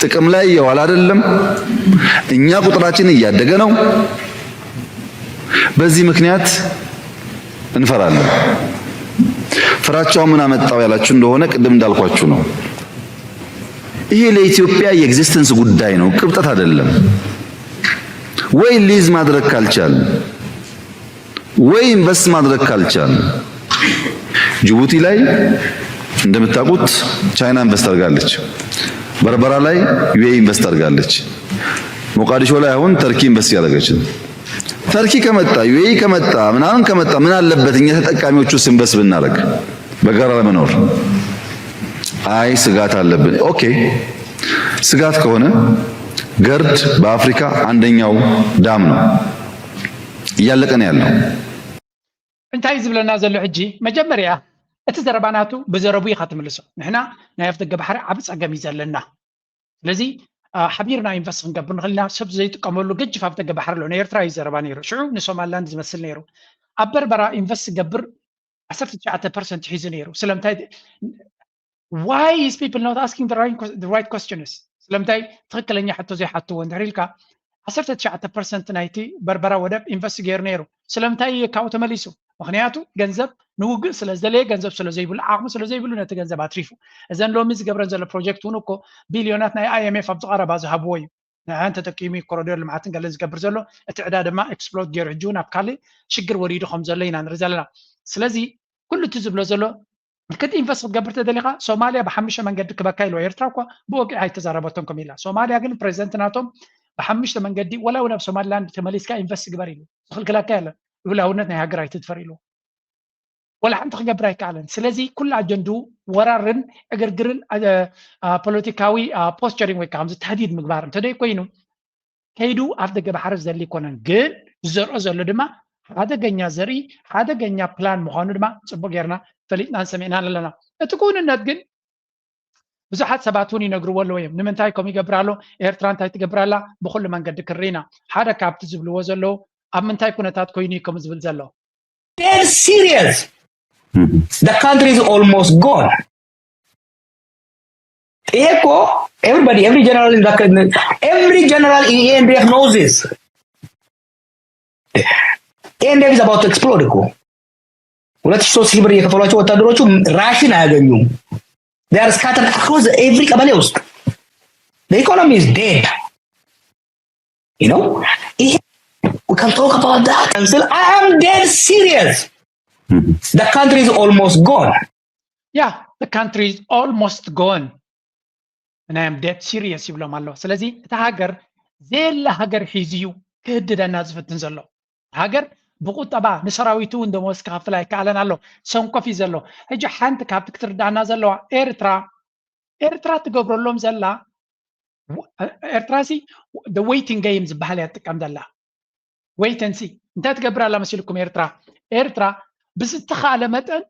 ጥቅም ላይ እየዋለ አይደለም። እኛ ቁጥራችን እያደገ ነው። በዚህ ምክንያት እንፈራለን። ፍራቻው ምን አመጣው ያላችሁ እንደሆነ ቅድም እንዳልኳችሁ ነው። ይሄ ለኢትዮጵያ የ existence ጉዳይ ነው፣ ቅብጠት አይደለም። ወይ lease ማድረግ ካልቻል ወይ invest ማድረግ ካልቻል፣ ጅቡቲ ላይ እንደምታውቁት ቻይና invest አድርጋለች። በርበራ ላይ UAE invest አድርጋለች። ሞቃዲሾ ላይ አሁን ተርኪ invest እያደረገች ነው። ተርኪ ከመጣ፣ UAE ከመጣ፣ ምናምን ከመጣ ምን አለበት እኛ ተጠቃሚዎቹ invest ብናደርግ በጋራ ለመኖር? አይ ስጋት አለብን። ኦኬ፣ ስጋት ከሆነ ገርድ በአፍሪካ አንደኛው ዳም ነው፣ እያለቀ ነው ያለው። እንታይ ዝብለና ዘሎ ሕጂ? መጀመርያ እቲ ዘረባ ናቱ ብዘረቡ ኢኻ ትምልሶ። ንሕና ናይ ኣፍደገ ባሕሪ ዓቢ ጸገም እዩ ዘለና። ስለዚ ሓቢርና ኢንቨስት ክንገብር ንኽእል ኢና። ሰብ ዘይጥቀመሉ ገጅፍ ኣፍደገ ባሕሪ ኣሎ። ንኤርትራ እዩ ዘረባ ነይሩ። ሽዑ ንሶማልላንድ ዝመስል ነይሩ። ኣብ በርበራ ኢንቨስት ዝገብር ዓሰርተ ትሽዓተ ፐርሰንት ሒዙ ነይሩ። ስለምንታይ why is people not asking the right, the right questions? ስለምንታይ ትኽክለኛ ሕቶ ዘይሓትዎ እንድሕር ኢልካ ዓሰርተ ትሽዓተ ፐርሰንት ናይቲ በርበራ ወደብ ኢንቨስት ገይሩ ነይሩ። ስለምንታይ እዩ ካብኡ ተመሊሱ? ምክንያቱ ገንዘብ ንውግእ ስለ ዝደለየ፣ ገንዘብ ስለ ዘይብሉ፣ ዓቕሚ ስለ ዘይብሉ ነቲ ገንዘብ ኣትሪፉ። እዘን ሎሚ ዝገብረን ዘሎ ፕሮጀክት እውን እኮ ቢልዮናት ናይ IMF ኣብዚ ቀረባ ዝሃብዎ እዩ። ንዓን ተጠቂሙ እዩ ኮሪዶር ልምዓትን ገለን ዝገብር ዘሎ። እቲ ዕዳ ድማ ኤክስፕሎት ገይሩ ሕጂ እውን ኣብ ካልእ ሽግር ወሪዱ ከም ዘሎ ኢና ንርኢ ዘለና። ስለዚ ኩሉ እቲ ዝብሎ ዘሎ ክትኢንቨስት ክትገብር ተደሊኻ ሶማልያ ብሓሙሽተ መንገዲ ክበካ ኢልዋ። ኤርትራ እኳ ብወግዒ ኣይተዛረበቶን ከም ኢላ። ሶማልያ ግን ፕሬዚደንት ናቶም ብሓሙሽተ መንገዲ ወላ እውን ኣብ ሶማሊላንድ ተመሊስካ ኢንቨስት ግበር ኢሉ ዝኽልክለካ የለን። ልኡላውነት ናይ ሃገር ኣይትድፈር ኢሉ ወላ ሓንቲ ክገብር ኣይከኣለን። ስለዚ ኩሉ ኣጀንድኡ ወራርን ዕግርግርን ፖለቲካዊ ፖስቸሪንግ ወይ ከዓ ከምዚ ተህዲድ ምግባር እንተደይ ኮይኑ ከይዱ ኣብ ደገ ባሕሪ ዘሊ ኣይኮነን። ግን ዝዘርኦ ዘሎ ድማ ሓደገኛ ዘርኢ ሓደገኛ ፕላን ምዃኑ ድማ ፅቡቅ ጌርና ፈሊጥናን ሰሚዕናን ኣለና። እቲ ክውንነት ግን ብዙሓት ሰባት እውን ይነግርዎ ኣለዉ እዮም። ንምንታይ ከምኡ ይገብር ኣሎ? ኤርትራ እንታይ ትገብር ኣላ? ብኩሉ መንገዲ ክርኢ ኢና። ሓደ ካብቲ ዝብልዎ ዘለዉ ኣብ ምንታይ ኩነታት ኮይኑ እዩ ከምኡ ዝብል ዘሎ? They're serious. The country is almost gone. ይሄ እኮ everybody, every general in the, every general in ENDF knows this. ENDF is about to explode እኮ። ሁለት ሺህ ሶስት ሺህ ብር እየከፈሏቸው ወታደሮቹ ራሽን አያገኙም። They are scattered across every ቀበሌ ውስጥ። The economy is dead. You know? ይሄ we can talk about that and say, I am dead serious. The country is almost gone. Yeah, the country is almost gone. And I am dead serious ይብሎም ኣሎ። ስለዚ እቲ ሃገር ዘየለ ሃገር ሒዙ እዩ ክህድደና ዝፍትን ዘሎ። ሃገር ብቁጠባ ንሰራዊቱ እውን ደሞዝ ክኸፍል ኣይከኣለን ኣሎ። ሰንኮፍ እዩ ዘሎ። ሕጂ ሓንቲ ካብቲ ክትርዳእና ዘለዋ ኤርትራ ኤርትራ ትገብረሎም ዘላ ኤርትራ ሲ waiting game ዝበሃል እያ ትጥቀም ዘላ። Wait and see እንታይ ትገብር ኣላ መሲልኩም? ኤርትራ ኤርትራ ብዝተኻእለ መጠን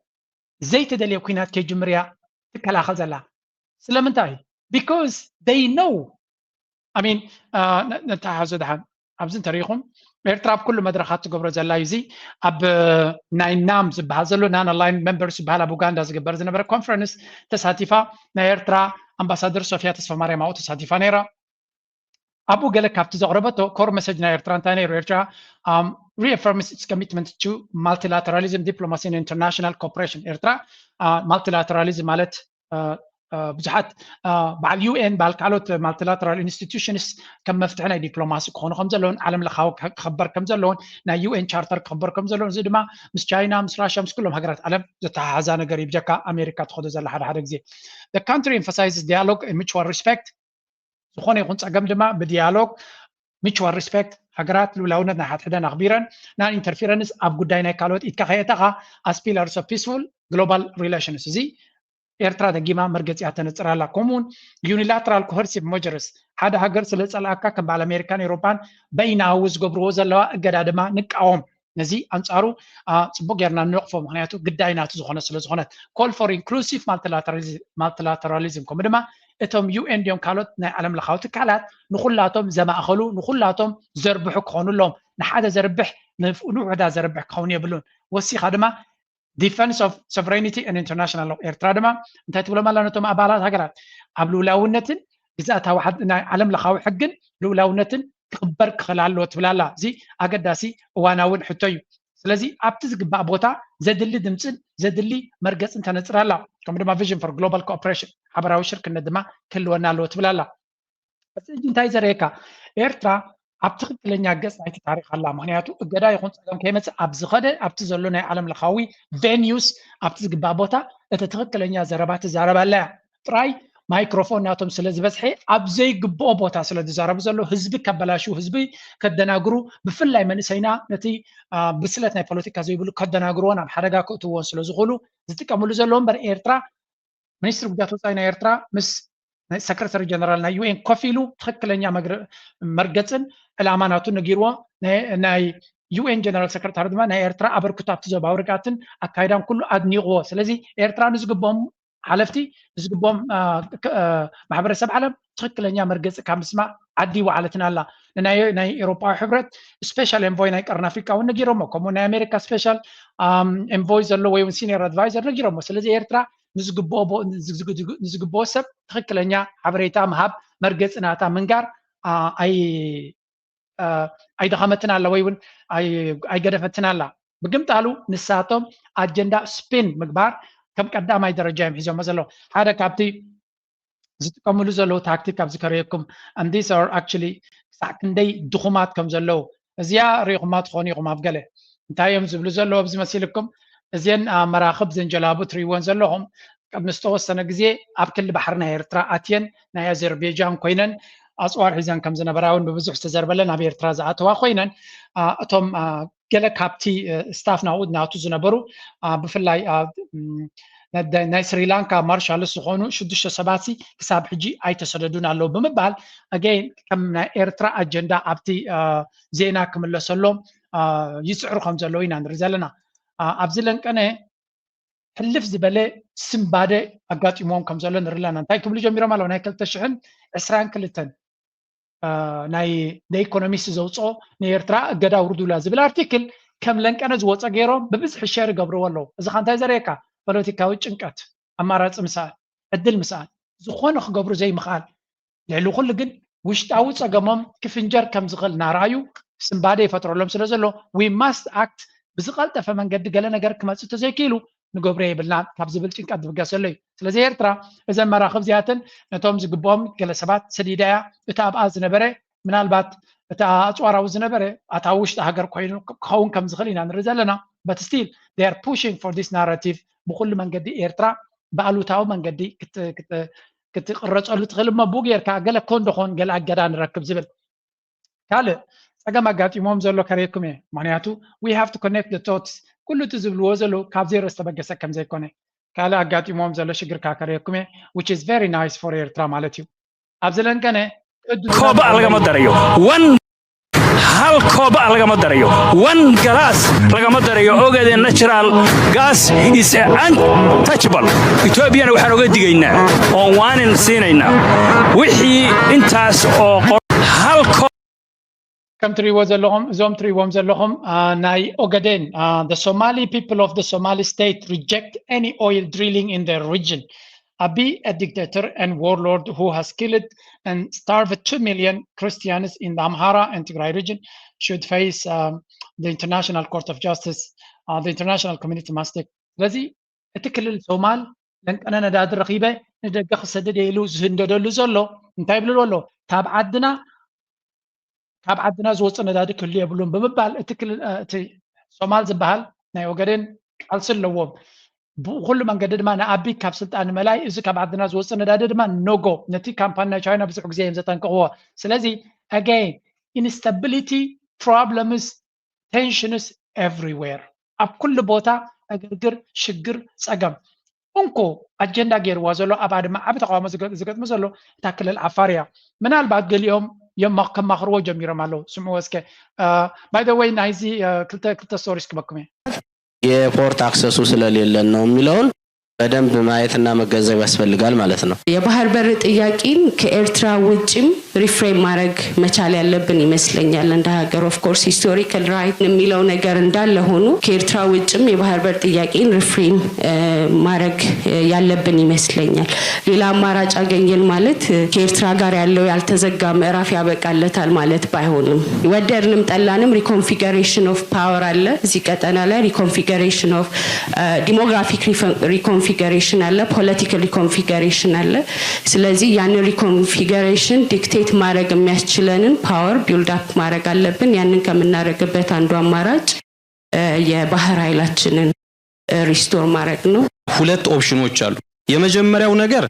ዘይተደልየ ኩናት ከይጅምር እያ ትከላኸል ዘላ። ስለምንታይ? Because they know. I mean ነተሓዞ ድሓን ኣብዚ እንተሪኢኹም ኤርትራ ኣብ ኩሉ መድረኻት ትገብሮ ዘላ እዩ። እዚ ኣብ ናይ ናም ዝበሃል ዘሎ non aligned members ዝበሃል ኣብ ኡጋንዳ ዝግበር ዝነበረ ኮንፈረንስ ተሳቲፋ ናይ ኤርትራ ኣምባሳደር ሶፊያ ተስፋማርያም ኣብኡ ተሳቲፋ ነይራ። ኣብኡ ገለ ካብቲ ዘቕረበቶ ኮር መሰጅ ናይ ኤርትራ እንታይ ነይሩ? ኤርትራ reaffirms its commitment to multilateralism, diplomacy and international cooperation. ኤርትራ ማልቲላተራሊዝም ማለት ብዙሓት በዓል UN በዓል ካልኦት multilateral institutions ከም መፍትሒ ናይ ዲፕሎማሲ ክኾኑ ከም ዘለውን ዓለም ለኻዊ ክኽበር ከም ዘለውን ናይ UN charter ክኽበር ከም ዘለውን እዚ ድማ ምስ ቻይና ምስ ራሽያ ምስ ኩሎም ሃገራት ዓለም ዘተሓሓዛ ነገር እዩ። ብጀካ ኣሜሪካ ትኸዶ ዘላ ሓደ ሓደ ግዜ the country emphasizes dialogue and mutual respect ዝኾነ ይኹን ፀገም ድማ ብዲያሎግ mutual respect ሃገራት ልኡላውነት ናይ ሓድሕደን ኣኽቢረን non interference ኣብ ጉዳይ ናይ ካልኦት ኢድካ ከየእተኻ as pillars of peaceful global relations እዚ ኤርትራ ደጊማ መርገፂኣ ተነፅር ኣላ። ከምኡውን unilateral coercive measures ሓደ ሃገር ስለ ዝፀልኣካ ከም በዓል ኣሜሪካን ኤውሮፓን በይናዊ ዝገብርዎ ዘለዋ እገዳ ድማ ንቃወም። ነዚ ኣንፃሩ ፅቡቅ ጌርና ንነቕፎ ምክንያቱ ግዳይ ናቱ ዝኾነ ስለ ዝኾነት call for inclusive multilateralism ከምኡ ድማ እቶም UN ድዮም ካልኦት ናይ ዓለም ለኻዊ ትካላት ንኩላቶም ዘማእኸሉ ንኩላቶም ዘርብሑ ክኾኑ ኣለዎም። ንሓደ ዘርብሕ ንውሕዳ ዘርብሕ ክኸውን የብሉን። ወሲኻ ድማ defence of sovereignty and international law ኤርትራ ድማ እንታይ ትብሎም ኣላ ነቶም ኣባላት ሃገራት ኣብ ልኡላውነትን ግዝኣታዊ ናይ ዓለም ለኻዊ ሕግን ልኡላውነትን ክኽበር ክኽእል ኣለዎ ትብል ኣላ። እዚ ኣገዳሲ እዋናውን ሕቶ እዩ። ስለዚ ኣብቲ ዝግባእ ቦታ ዘድሊ ድምፅን ዘድሊ መርገፅን ተነፅር ኣላ። ከምኡ ድማ vision for global cooperation ሓበራዊ ሽርክነት ድማ ክህልወና ኣለዎ ትብል ኣላ። እዚ ሕጂ እንታይ ዘርእየካ? ኤርትራ ኣብ ትኽክለኛ ገጽ ናይቲ ታሪኽ ኣላ። ምኽንያቱ እገዳ ይኹን ጸገም ከይመጽእ ኣብ ዝኸደ ኣብቲ ዘሎ ናይ ዓለም ለኻዊ ቬንዩስ ኣብቲ ዝግባእ ቦታ እቲ ትኽክለኛ ዘረባ ትዛረብ ኣላ እያ። ጥራይ ማይክሮፎን ናቶም ስለ ዝበዝሐ ኣብ ዘይግብኦ ቦታ ስለ ዝዛረቡ ዘሎ ህዝቢ ከበላሽው ህዝቢ ከደናግሩ ብፍላይ መንእሰይና ነቲ ብስለት ናይ ፖለቲካ ዘይብሉ ከደናግርዎን ኣብ ሓደጋ ክእትዎን ስለ ዝኽእሉ ዝጥቀምሉ ዘሎ እምበር ኤርትራ ሚኒስትሪ ጉዳያት ወፃኢ ናይ ኤርትራ ምስ ናይ ሰክረታሪ ጀነራል ናይ ዩኤን ኮፍ ኢሉ ትኽክለኛ መርገፅን ዕላማ ናቱ ነጊርዎ ናይ ዩኤን ጀነራል ሰክረታሪ ድማ ናይ ኤርትራ ኣበርክቶ ኣብቲ ዞባዊ ርግኣትን ኣካይዳን ኩሉ ኣድኒቕዎ። ስለዚ ኤርትራ ንዝግብኦም ሓለፍቲ ንዝግብኦም ማሕበረሰብ ዓለም ትኽክለኛ መርገፂ ካብ ምስማዕ ዓዲ ይወዓለትና ኣላ። ናይ ኤሮፓዊ ሕብረት ስፔሻል ኤንቮይ ናይ ቀርኒ ኣፍሪካ እውን ነጊሮሞ ከምኡ ናይ ኣሜሪካ ስፔሻል ኤንቮይ ዘሎ ወይ እውን ሲኒየር ኣድቫይዘር ነጊሮሞ። ስለዚ ኤርትራ ንዝግብኦ ሰብ ትኽክለኛ ሓበሬታ ምሃብ መርገፂ ናታ ምንጋር ኣይደኸመትን ኣላ ወይ እውን ኣይገደፈትን ኣላ። ብግምጣሉ ንሳቶም ኣጀንዳ ስፒን ምግባር ከም ቀዳማይ ደረጃ እዮም ሒዞሞ ዘለዉ። ሓደ ካብቲ ዝጥቀምሉ ዘለዉ ታክቲክ ኣብዚ ከርእየኩም and these are actually ክሳዕ ክንደይ ድኹማት ከም ዘለዉ እዚኣ ርኢኹማ ትኾኑ ኢኹም ኣብ ገለ እንታይ እዮም ዝብሉ ዘለዉ ኣብዚ መሲልኩም እዚን መራኽብ ዘንጀላቡ ትርእይወን ዘለኹም ቅድሚ ዝተወሰነ ግዜ ኣብ ክሊ ባሕሪ ናይ ኤርትራ ኣትየን ናይ ኣዘርቤጃን ኮይነን ኣፅዋር ሒዘን ከም ዝነበራ እውን ብብዙሕ ዝተዘርበለ ናብ ኤርትራ ዝኣተዋ ኮይነን እቶም ገለ ካብቲ ስታፍ ናብኡ ናቱ ዝነበሩ ብፍላይ ናይ ስሪላንካ ማርሻልስ ዝኾኑ ሽዱሽተ ሰባት ክሳብ ሕጂ ኣይተሰደዱን ኣለዉ ብምባል ኣገይን ከም ናይ ኤርትራ ኣጀንዳ ኣብቲ ዜና ክምለሰሎም ይፅዕሩ ከም ዘለዉ ኢና ንርኢ ዘለና። ኣብዚ ለንቀነ ሕልፍ ዝበለ ስምባደ ኣጋጢሞም ከም ዘሎ ንርኢ ኣለና። እንታይ ክብሉ ጀሚሮም ኣለዉ ናይ ክልተ ሽሕን ዕስራን ክልተን ናይ ኢኮኖሚስት ዘውፅኦ ንኤርትራ እገዳ ውርዱላ ዝብል ኣርቲክል ከም ለንቀነ ዝወፀ ገይሮም ብብዝሒ ሸር ይገብርዎ ኣለዉ። እዚ ካ እንታይ ዘርእየካ ፖለቲካዊ ጭንቀት ኣማራፂ ምስኣል ዕድል ምስኣል ዝኾነ ክገብሩ ዘይምኽኣል ልዕሊ ኩሉ ግን ውሽጣዊ ፀገሞም ክፍንጀር ከም ዝኽእል እናረኣዩ ስምባደ ይፈጥረሎም ስለ ዘሎ we must act ብዝቐልጠፈ መንገዲ ገለ ነገር ክመፅእ ተዘይክኢሉ ንገብሮ የብልና ካብ ዝብል ጭንቀት ዝብገሰሉ እዩ። ስለዚ ኤርትራ እዘን መራኽብ እዚኣተን ነቶም ዝግብኦም ገለ ሰባት ሰዲዳ እያ። እቲ ኣብኣ ዝነበረ ምናልባት እቲ ኣፅዋራዊ ዝነበረ ኣታ ውሽጢ ሃገር ኮይኑ ክኸውን ከም ዝኽእል ኢና ንርኢ ዘለና። But still they are pushing for this narrative ብኩሉ መንገዲ ኤርትራ ብኣሉታዊ መንገዲ ክትቅረፀሉ ትኽእል እሞ ብኡ ጌርካ ገለ ኮን ዶኾን ገለ ኣገዳ ንረክብ ዝብል ካልእ ፀገም ኣጋጢሞም ዘሎ ከርእየኩም እየ። ምክንያቱ we have to connect the dots ኩሉ እቲ ዝብልዎ ዘለዉ ካብ ዜሮ ዝተበገሰ ከም ዘይኮነ ካልእ ኣጋጢሞም ዘሎ ሽግር ከኣ ከርእየኩም እየ which is very nice for ኤርትራ ማለት እዩ። ኣብዚ ለንቀነ ኮባ lagama darayo one hal koba lagama darayo one galaas lagama darayo ogaadeen natural gas is untouchable. Ethiopiana waxaan uga digaynaa oon waanin siinaynaa wixii intaas oo hal ከም ትሪእዎ ዘለኹም እዞም ትሪእዎም ዘለኹም ናይ ኦገዴን the Somali people of the Somali state reject any oil drilling in their region. Abiy, a dictator and warlord who has killed and starved two million Christians in the Amhara and Tigray region, should face um, the International Court of Justice. Uh, the international community must take. ስለዚ እቲ ክልል ሶማል ለንቀነ ነዳዲ ረኺበ ንደገ ክሰደድ ኢሉ ዝህንደደሉ ዘሎ እንታይ ይብልዎ ኣሎ? ካብ ዓድና ካብ ዓድና ዝወፅእ ነዳዲ ክህሉ የብሉን ብምባል እቲ ክልል እቲ ሶማል ዝበሃል ናይ ኦገዴን ቃልሲ ኣለዎም። ብኩሉ መንገዲ ድማ ንኣቢ ካብ ስልጣን ንምእላይ እዚ ካብ ዓድና ዝወፅእ ነዳዲ ድማ no go ነቲ ካምፓኒ ናይ ቻይና ብዙሕ ግዜ እዮም ዘጠንቅቕዎ። ስለዚ again instability problems tensions everywhere ኣብ ኩሉ ቦታ ዕግርግር ሽግር ፀገም እንኮ ኣጀንዳ ገይርዋ ዘሎ ኣብኣ ድማ ዓቢ ተቃውሞ ዝገጥሙ ዘሎ እታ ክልል ዓፋር እያ። ምናልባት ገሊኦም ከማኽርዎ ጀሚሮም ኣለዉ። ስምዕዎ እስከ። By the way ናይዚ ክልተ ክልተ stories ክበኩም እየ። የ port access ኡ ስለሌለን ነው የሚለውን በደንብ ማየትና መገንዘብ ያስፈልጋል ማለት ነው። የባህር በር ጥያቄን ከኤርትራ ውጭም refrain ማድረግ መቻል ያለብን ይመስለኛል እንደ ሀገር። Of course historical right የሚለው ነገር እንዳለ ሆኖ ከኤርትራ ውጭም የባህር በር ጥያቄን refrain ማድረግ ያለብን ይመስለኛል። ሌላ አማራጭ አገኘን ማለት ከኤርትራ ጋር ያለው ያልተዘጋ ምዕራፍ ያበቃለታል ማለት ባይሆንም፣ ወደድንም ጠላንም reconfiguration of power አለ እዚህ ቀጠና ላይ፣ reconfiguration of demographic reconfiguration አለ፣ political reconfiguration አለ። ስለዚህ ያንን reconfiguration dictate ማድረግ የሚያስችለንን power build up ማድረግ አለብን። ያንን ከምናደርግበት አንዱ አማራጭ የባህር ኃይላችንን restore ማድረግ ነው። ሁለት option ኦች አሉ። የመጀመሪያው ነገር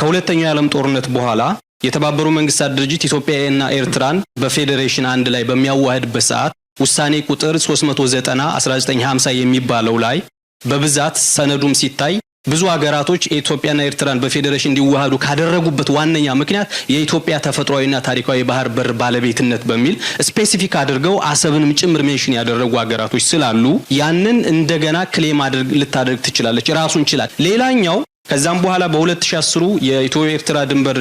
ከሁለተኛው የዓለም ጦርነት በኋላ የተባበሩ መንግስታት ድርጅት ኢትዮጵያና ኤርትራን በ federation አንድ ላይ በሚያዋህድበት ሰዓት ውሳኔ ቁጥር ሶስት መቶ ዘጠና አስራ ዘጠኝ ሀምሳ የሚባለው ላይ በብዛት ሰነዱም ሲታይ ብዙ ሀገራቶች ኢትዮጵያና ኤርትራን በ federation እንዲዋሃዱ ካደረጉበት ዋነኛ ምክንያት የኢትዮጵያ ተፈጥሯዊና ታሪካዊ የባህር በር ባለቤትነት በሚል specific አድርገው አሰብንም ጭምር mention ያደረጉ ሀገራቶች ስላሉ ያንን እንደገና claim ልታደርግ ትችላለች፣ ራሱን ችላል። ሌላኛው ከዛም በኋላ በ ሁለት ሺ አስሩ የኢትዮ ኤርትራ ድንበር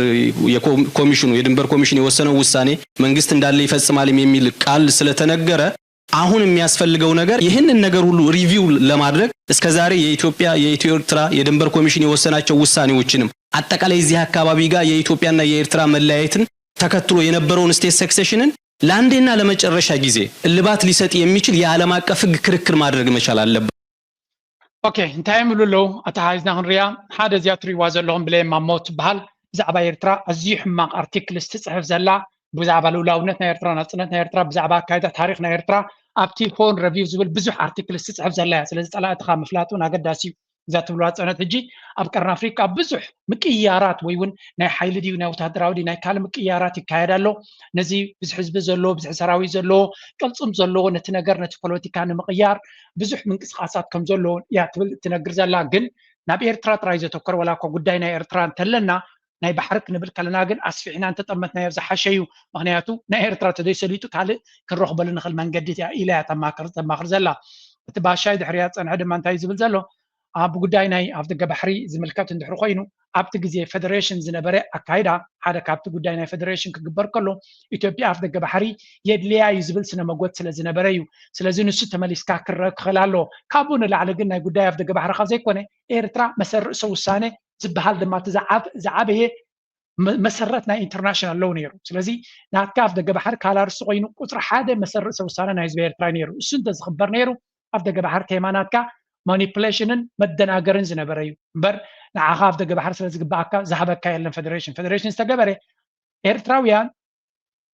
ኮሚሽኑ የድንበር ኮሚሽን የወሰነው ውሳኔ መንግስት እንዳለ ይፈጽማል የሚል ቃል ስለተነገረ አሁን የሚያስፈልገው ነገር ይህንን ነገር ሁሉ review ለማድረግ እስከዛሬ የኢትዮጵያ የኢትዮ ኤርትራ የድንበር ኮሚሽን የወሰናቸው ውሳኔዎችንም አጠቃላይ እዚህ አካባቢ ጋር የኢትዮጵያና የኤርትራ መለያየትን ተከትሎ የነበረውን state secession ን ለአንዴና ለመጨረሻ ጊዜ እልባት ሊሰጥ የሚችል የዓለም አቀፍ ህግ ክርክር ማድረግ መቻል አለበት። ኦኬ፣ እንታይ ይብሉ ኣለዉ ኣተሓሒዝና ክንሪኣ? ሓደ እዚኣ ትሪእዋ ዘለኹም ብሌን ማሞ ትበሃል ብዛዕባ ኤርትራ ኣዝዩ ሕማቕ ኣርቲክልስ ትፅሕፍ ዘላ፣ ብዛዕባ ልኡላውነት ናይ ኤርትራ፣ ናፅነት ናይ ኤርትራ፣ ብዛዕባ ኣካይዳ ታሪኽ ናይ ኤርትራ ኣብቲ ፎን ረቪው ዝብል ብዙሕ ኣርቲክልስ ትፅሕፍ ዘላ እያ። ስለዚ ፀላእትኻ ምፍላጥ እውን ኣገዳሲ እዩ። እዛ ትብልዋ ዝፀነት ሕጂ ኣብ ቀርኒ ኣፍሪቃ ብዙሕ ምቅያራት ወይ እውን ናይ ሓይሊ ድዩ ናይ ወታደራዊ ድዩ ናይ ካልእ ምቅያራት ይካየድ ኣሎ። ነዚ ብዙሕ ህዝቢ ዘለዎ ብዙሕ ሰራዊት ዘለዎ ቅልፅም ዘለዎ ነቲ ነገር ነቲ ፖለቲካ ንምቅያር ብዙሕ ምንቅስቃሳት ከም ዘለዎ እያ ትብል ትነግር ዘላ። ግን ናብ ኤርትራ ጥራይ ዘተኮረ ዋላ እኳ ጉዳይ ናይ ኤርትራ እንተለና ናይ ባሕሪ ክንብል ከለና ግን ኣስፊሕና እንተጠመትናዮ ዝሓሸ እዩ። ምክንያቱ ናይ ኤርትራ ተዘይሰሊጡ ካልእ ክንረኽበሉ ንኽእል መንገዲ እያ ኢላ እያ ተማክር ዘላ። እቲ ባሻይ ድሕሪያ ዝፀንሐ ድማ እንታይ እዩ ዝብል ዘሎ? ኣብ ጉዳይ ናይ ኣፍደገ ባሕሪ ዝምልከት እንድሕሪ ኮይኑ ኣብቲ ግዜ ፈደሬሽን ዝነበረ ኣካይዳ ሓደ ካብቲ ጉዳይ ናይ ፈደሬሽን ክግበር ከሎ ኢትዮጵያ ኣፍደገ ባሕሪ የድልያ እዩ ዝብል ስነ መጎት ስለ ዝነበረ እዩ። ስለዚ ንሱ ተመሊስካ ክረአ ክኽእል ኣለዎ። ካብኡ ንላዕሊ ግን ናይ ጉዳይ ኣፍደገ ባሕሪ ካብ ዘይኮነ ኤርትራ መሰል ርእሰ ውሳነ ዝበሃል ድማ እቲ ዝዓበየ መሰረት ናይ ኢንተርናሽናል ሎው ነይሩ። ስለዚ ናትካ ኣፍደገ ባሕሪ ካላርሲ ኮይኑ ቁፅሪ ሓደ መሰል ርእሰ ውሳነ ናይ ህዝቢ ኤርትራ ነይሩ። እሱ እንተዝኽበር ነይሩ ኣፍደገ ባሕሪ ከይማ ናትካ ማኒፕሌሽንን መደናገርን ዝነበረ እዩ እምበር ንዓኻ ኣፍደገ ባሕሪ ስለ ዝግበኣካ ዝሃበካ የለን። ፈደሬሽን ፈደሬሽን ዝተገበረ ኤርትራውያን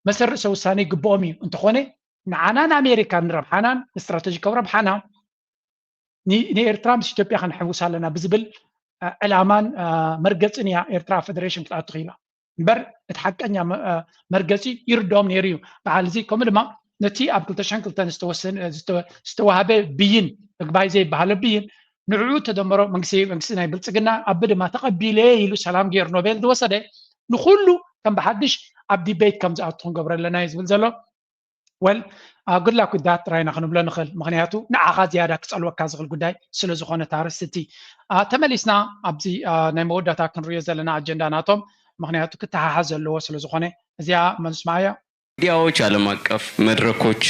መሰል ርእሰ ውሳነ ይግብኦም እዩ። እንተኾነ ንዓናን ኣሜሪካን ንረብሓናን ንስትራተጂካዊ ረብሓና ንኤርትራ ምስ ኢትዮጵያ ከነሕውሳ ኣለና ብዝብል ዕላማን መርገፅን እያ ኤርትራ ኣብ ፈደሬሽን ክትኣቱ ክኢላ እምበር እቲ ሓቀኛ መርገፂ ይርድኦም ነይሩ እዩ። በዓል እዚ ከምኡ ድማ ነቲ ኣብ ክልተ ሽሕን ክልተን ዝተወሃበ ብይን ምግባይ ዘይበሃሎ ብይን ንዕኡ ተደመሮ መንግስቲ መንግስቲ ናይ ብልፅግና ኣብ ድማ ተቐቢለ ኢሉ ሰላም ጌሩ ኖቤል ዝወሰደ ንኩሉ ከም ብሓድሽ ኣብ ዲቤት ከም ዝኣቱ ክንገብሮ ኣለና እዩ ዝብል ዘሎ። ወል good luck with that ጥራይና ክንብሎ ንኽእል። ምኽንያቱ ንዓኻ ዝያዳ ክፀልወካ ዝኽእል ጉዳይ ስለ ዝኾነ ታርስቲ ተመሊስና ኣብዚ ናይ መወዳእታ ክንሪኦ ዘለና ኣጀንዳ ናቶም ምኽንያቱ ክተሓሓዝ ዘለዎ ስለ ዝኾነ እዚኣ መንስማያ ሚዲያዎች፣ ዓለም አቀፍ መድረኮች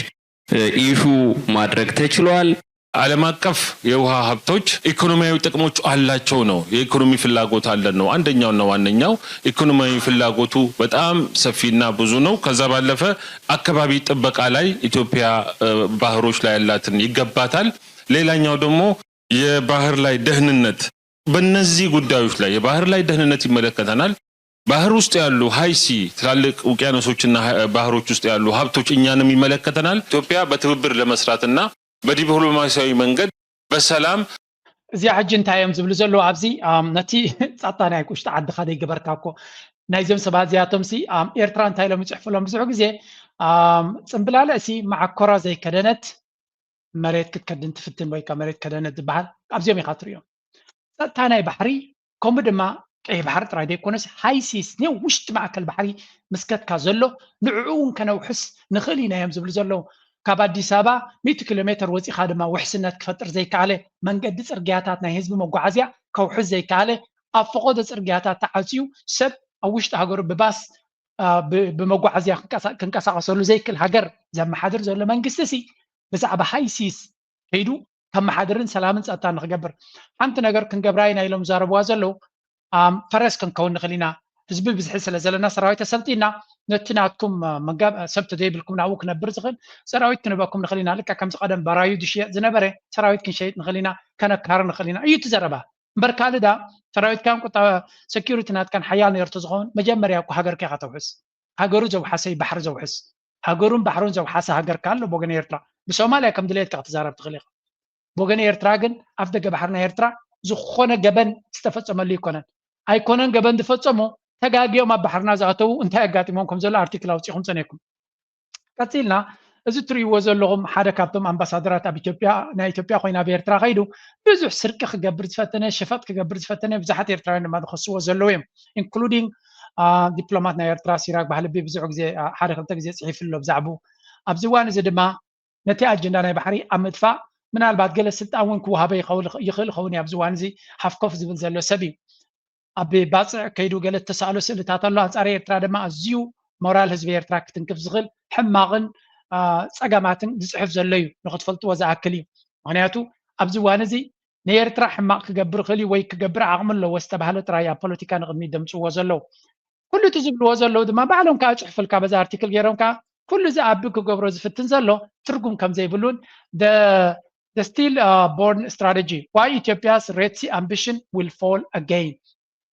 issue ማድረግ ተችሏል። ዓለም አቀፍ የውሃ ሀብቶች ኢኮኖሚያዊ ጥቅሞች አላቸው ነው። የኢኮኖሚ ፍላጎት አለን ነው አንደኛውና ዋነኛው። ኢኮኖሚያዊ ፍላጎቱ በጣም ሰፊና ብዙ ነው። ከዛ ባለፈ አካባቢ ጥበቃ ላይ ኢትዮጵያ ባህሮች ላይ ያላትን ይገባታል። ሌላኛው ደግሞ የባህር ላይ ደህንነት፣ በእነዚህ ጉዳዮች ላይ የባህር ላይ ደህንነት ይመለከተናል። ባህር ውስጥ ያሉ high sea ትላልቅ ውቅያኖሶችና ባህሮች ውስጥ ያሉ ሀብቶች እኛንም ይመለከተናል። ኢትዮጵያ በትብብር ለመስራትና በዲፕሎማሲያዊ መንገድ በሰላም እዚኣ ሕጂ እንታይ እዮም ዝብሉ ዘለዉ ኣብዚ ነቲ ጸጥታ ናይ ውሽጢ ዓድኻ ዘይገበርካ እኮ ናይዞም ሰባት እዚኣቶም ሲ ኤርትራ እንታይ ኢሎም ይፅሕፉሎም ብዙሕ ግዜ ፅምብላለ ሲ ማዓኮራ ዘይከደነት መሬት ክትከድን ትፍትን ወይ መሬት ከደነት ዝበሃል ኣብዚኦም ኢኻ ትሪኦም። ጸጥታ ናይ ባሕሪ ከምኡ ድማ ቀይ ባሕሪ ጥራይ ዘይኮነስ high seas ናይ ውሽጢ ማእከል ባሕሪ ምስከትካ ዘሎ ንዕኡ እውን ከነውሕስ ንኽእል ኢና እዮም ዝብሉ ዘለዉ። ካብ ኣዲስ ኣበባ ሚእቲ ኪሎ ሜትር ወፂኻ ድማ ውሕስነት ክፈጥር ዘይከኣለ መንገዲ ፅርግያታት ናይ ህዝቢ መጓዓዝያ ከውሕስ ዘይከኣለ ኣብ ፈቐዶ ፅርግያታት ተዓፅዩ ሰብ ኣብ ውሽጢ ሃገሩ ብባስ ብመጓዓዝያ ክንቀሳቀሰሉ ዘይክል ሃገር ዘመሓድር ዘሎ መንግስቲ ሲ ብዛዕባ ሃይሲስ ከይዱ ከመሓድርን ሰላምን ፀጥታ ንክገብር ሓንቲ ነገር ክንገብራ ኢና ኢሎም ዛረብዋ ዘለዉ። ፈረስ ክንከውን ንኽእል ኢና። ህዝቢ ብዝሒ ስለ ዘለና ሰራዊት ተሰልጢና ነቲ ናትኩም ሰብ ተዘይብልኩም ናብኡ ክነብር ዝኽእል ሰራዊት ክንበኩም ንኽእል ኢና። ልካ ከምዚ ቀደም ባራዩ ዝሽየጥ ዝነበረ ሰራዊት ክንሸይጥ ንኽእል ኢና፣ ከነካር ንኽእል ኢና እዩ እቲ ዘረባ። እምበር ካልእ ዳ ሰራዊትካን ቁጣ ሰኪሪቲ ናትካን ሓያል ነርቶ ዝኸውን መጀመርያ እኮ ሃገርካ ኢኻ ተውሕስ። ሃገሩ ዘውሓሰ እዩ ባሕሪ ዘውሕስ። ሃገሩን ባሕሩን ዘውሓሰ ሃገር ካሎ ብወገን ኤርትራ ብሶማልያ ከም ድሌትካ ክትዛረብ ትኽእል ኢኻ። ብወገን ኤርትራ ግን ኣፍ ደገ ባሕሪ ናይ ኤርትራ ዝኾነ ገበን ዝተፈጸመሉ ኣይኮነን። ኣይኮነን ገበን ዝፈጸሙ ተጋግዮም ኣብ ባሕርና ዝኣተዉ እንታይ ኣጋጢሞም ከም ዘሎ ኣርቲክል ኣውጺኹም ጸኒሕኩም። ቀጺልና እዚ ትርእይዎ ዘለኹም ሓደ ካብቶም ኣምባሳደራት ኣብ ኢትዮጵያ ናይ ኢትዮጵያ ኮይኑ ኣብ ኤርትራ ከይዱ ብዙሕ ስርቂ ክገብር ዝፈተነ ሸፈጥ ክገብር ዝፈተነ ብዙሓት ኤርትራውያን ድማ ዝኸስዎ ዘለዉ እዮም including ዲፕሎማት ናይ ኤርትራ ሲራክ ባህልቢ ብዙሕ ግዜ ሓደ ክልተ ግዜ ፅሒፍ ኣሎ ብዛዕቡ ኣብዚ እዋን እዚ ድማ ነቲ ኣጀንዳ ናይ ባሕሪ ኣብ ምጥፋእ ምናልባት ገለ ስልጣን እውን ክወሃበ ይኽእል ይኸውን እዩ ኣብዚ እዋን እዚ ሃፍኮፍ ዝብል ዘሎ ሰብ እዩ ኣብ ባፅዕ ከይዱ ገለ እተሳእሎ ስእልታት ኣሎ ኣንፃር ኤርትራ ድማ ኣዝዩ ሞራል ህዝቢ ኤርትራ ክትንክፍ ዝኽእል ሕማቕን ፀገማትን ዝፅሕፍ ዘሎ እዩ ንክትፈልጥዎ ዝኣክል እዩ ምክንያቱ ኣብዚ እዋን እዚ ንኤርትራ ሕማቕ ክገብር ይኽእል እዩ ወይ ክገብር ዓቕሚ ኣለዎ ዝተባህለ ጥራይ ኣብ ፖለቲካ ንቕድሚት ደምፅዎ ዘለዉ ኩሉ እቲ ዝብልዎ ዘለዉ ድማ ባዕሎም ከዓ ፅሑፍልካ በዛ ኣርቲክል ገይሮም ከዓ ኩሉ እዚ ኣቢ ክገብሮ ዝፍትን ዘሎ ትርጉም ከም ዘይብሉን the still born strategy why Ethiopia's Red Sea ambition will fall again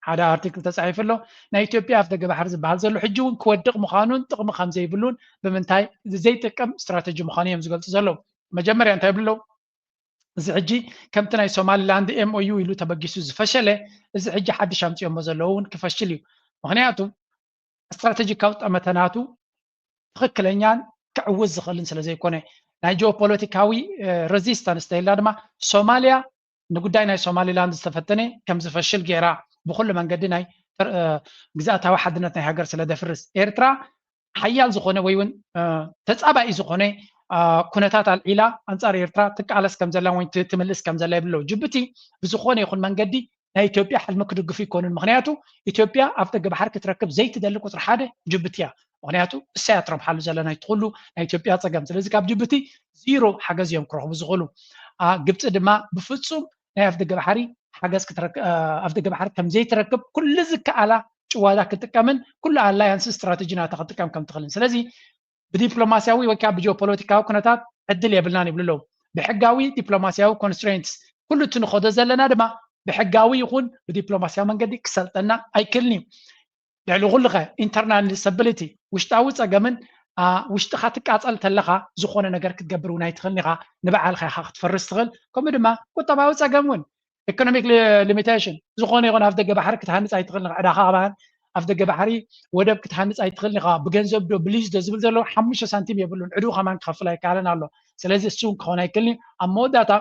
ሓደ ኣርቲክል ተፃሒፉ ኣሎ ናይ ኢትዮጵያ ኣፍ ደገ ባሕሪ ዝበሃል ዘሎ ሕጂ እውን ክወድቕ ምዃኑን ጥቕሚ ከም ዘይብሉን ብምንታይ ዘይጠቅም ስትራተጂ ምዃኑ እዮም ዝገልፁ ዘለዉ መጀመርያ እንታይ ይብሉ ኣለዉ እዚ ሕጂ ከምቲ ናይ ሶማሊላንድ M O U ኢሉ ተበጊሱ ዝፈሸለ እዚ ሕጂ ሓድሽ ኣምፅኦሞ ዘለዉ እውን ክፈሽል እዩ ምክንያቱ ስትራተጂካዊ ጠመተ ናቱ ትኽክለኛን ክዕውት ዝኽእልን ስለ ዘይኮነ ናይ ጂኦፖለቲካዊ resistance ተይልና ድማ ሶማልያ ንጉዳይ ናይ ሶማሊላንድ ዝተፈተነ ከም ዝፈሽል ገይራ ብኩሉ መንገዲ ናይ ግዝኣታዊ ሓድነት ናይ ሃገር ስለ ደፍርስ ኤርትራ ሓያል ዝኾነ ወይ እውን ተፃባኢ ዝኾነ ኩነታት ኣልዒላ ኣንፃር ኤርትራ ትቃለስ ከም ዘላ ወይ ትምልስ ከም ዘላ ይብለው ጅቡቲ ብዝኾነ ይኹን መንገዲ ናይ ኢትዮጵያ ሕልሚ ክድግፉ ይኮኑን ምክንያቱ ኢትዮጵያ ኣብ ደገ ባሕሪ ክትረክብ ዘይትደሊ ቁፅሪ ሓደ ጅቡቲ እያ ምክንያቱ እሳያ ትረብሓሉ ዘላ ናይ ትኩሉ ናይ ኢትዮጵያ ፀገም ስለዚ ካብ ጅቡቲ ዚሮ ሓገዝ እዮም ክረኽቡ ዝኽእሉ ግብፂ ድማ ብፍፁም ናይ ኣፍ ደገ ባሕሪ ሓገዝ ኣፍ ደገ ባሕሪ ከም ዘይትረክብ ኩሉ ዝከኣላ ጭዋዳ ክትጥቀምን ኩሉ ኣላያንስ ስትራተጂ ናታ ክትጥቀም ከም ትኽእልን ስለዚ ብዲፕሎማሲያዊ ወይ ከዓ ብጂኦፖለቲካዊ ኩነታት ዕድል የብልናን ይብሉ ኣለዉ ብሕጋዊ ዲፕሎማሲያዊ constraints ኩሉ እቲ ንኸዶ ዘለና ድማ ብሕጋዊ ይኹን ብዲፕሎማሲያዊ መንገዲ ክሰልጠና ኣይክልን እዩ ልዕሊ ኩሉ ኸ internal instability ውሽጣዊ ፀገምን ውሽጥኻ ትቃፀል ተለኻ ዝኾነ ነገር ክትገብር እውን ኣይትኽእልን ኢኻ ንበዓልኻ ኢኻ ክትፈርስ ትኽእል ከምኡ ድማ ቁጠባዊ ፀገም እውን economic limitation ዝኾነ ይኹን ኣፍ ደገ ባሕሪ ክትሃንፅ ኣይትኽእልን ዕዳኻ ኣባን ኣፍ ደገ ባሕሪ ወደብ ክትሃንፅ ኣይትኽእልን ኢኻ ብገንዘብ ዶ ብሊዝ ዶ ዝብል ዘሎ ሓሙሽተ ሳንቲም የብሉን ዕዱ ከማን ክኸፍል ኣይከኣልን ኣሎ ስለዚ እሱ እውን ክኸውን ኣይክእልን ኣብ መወዳእታ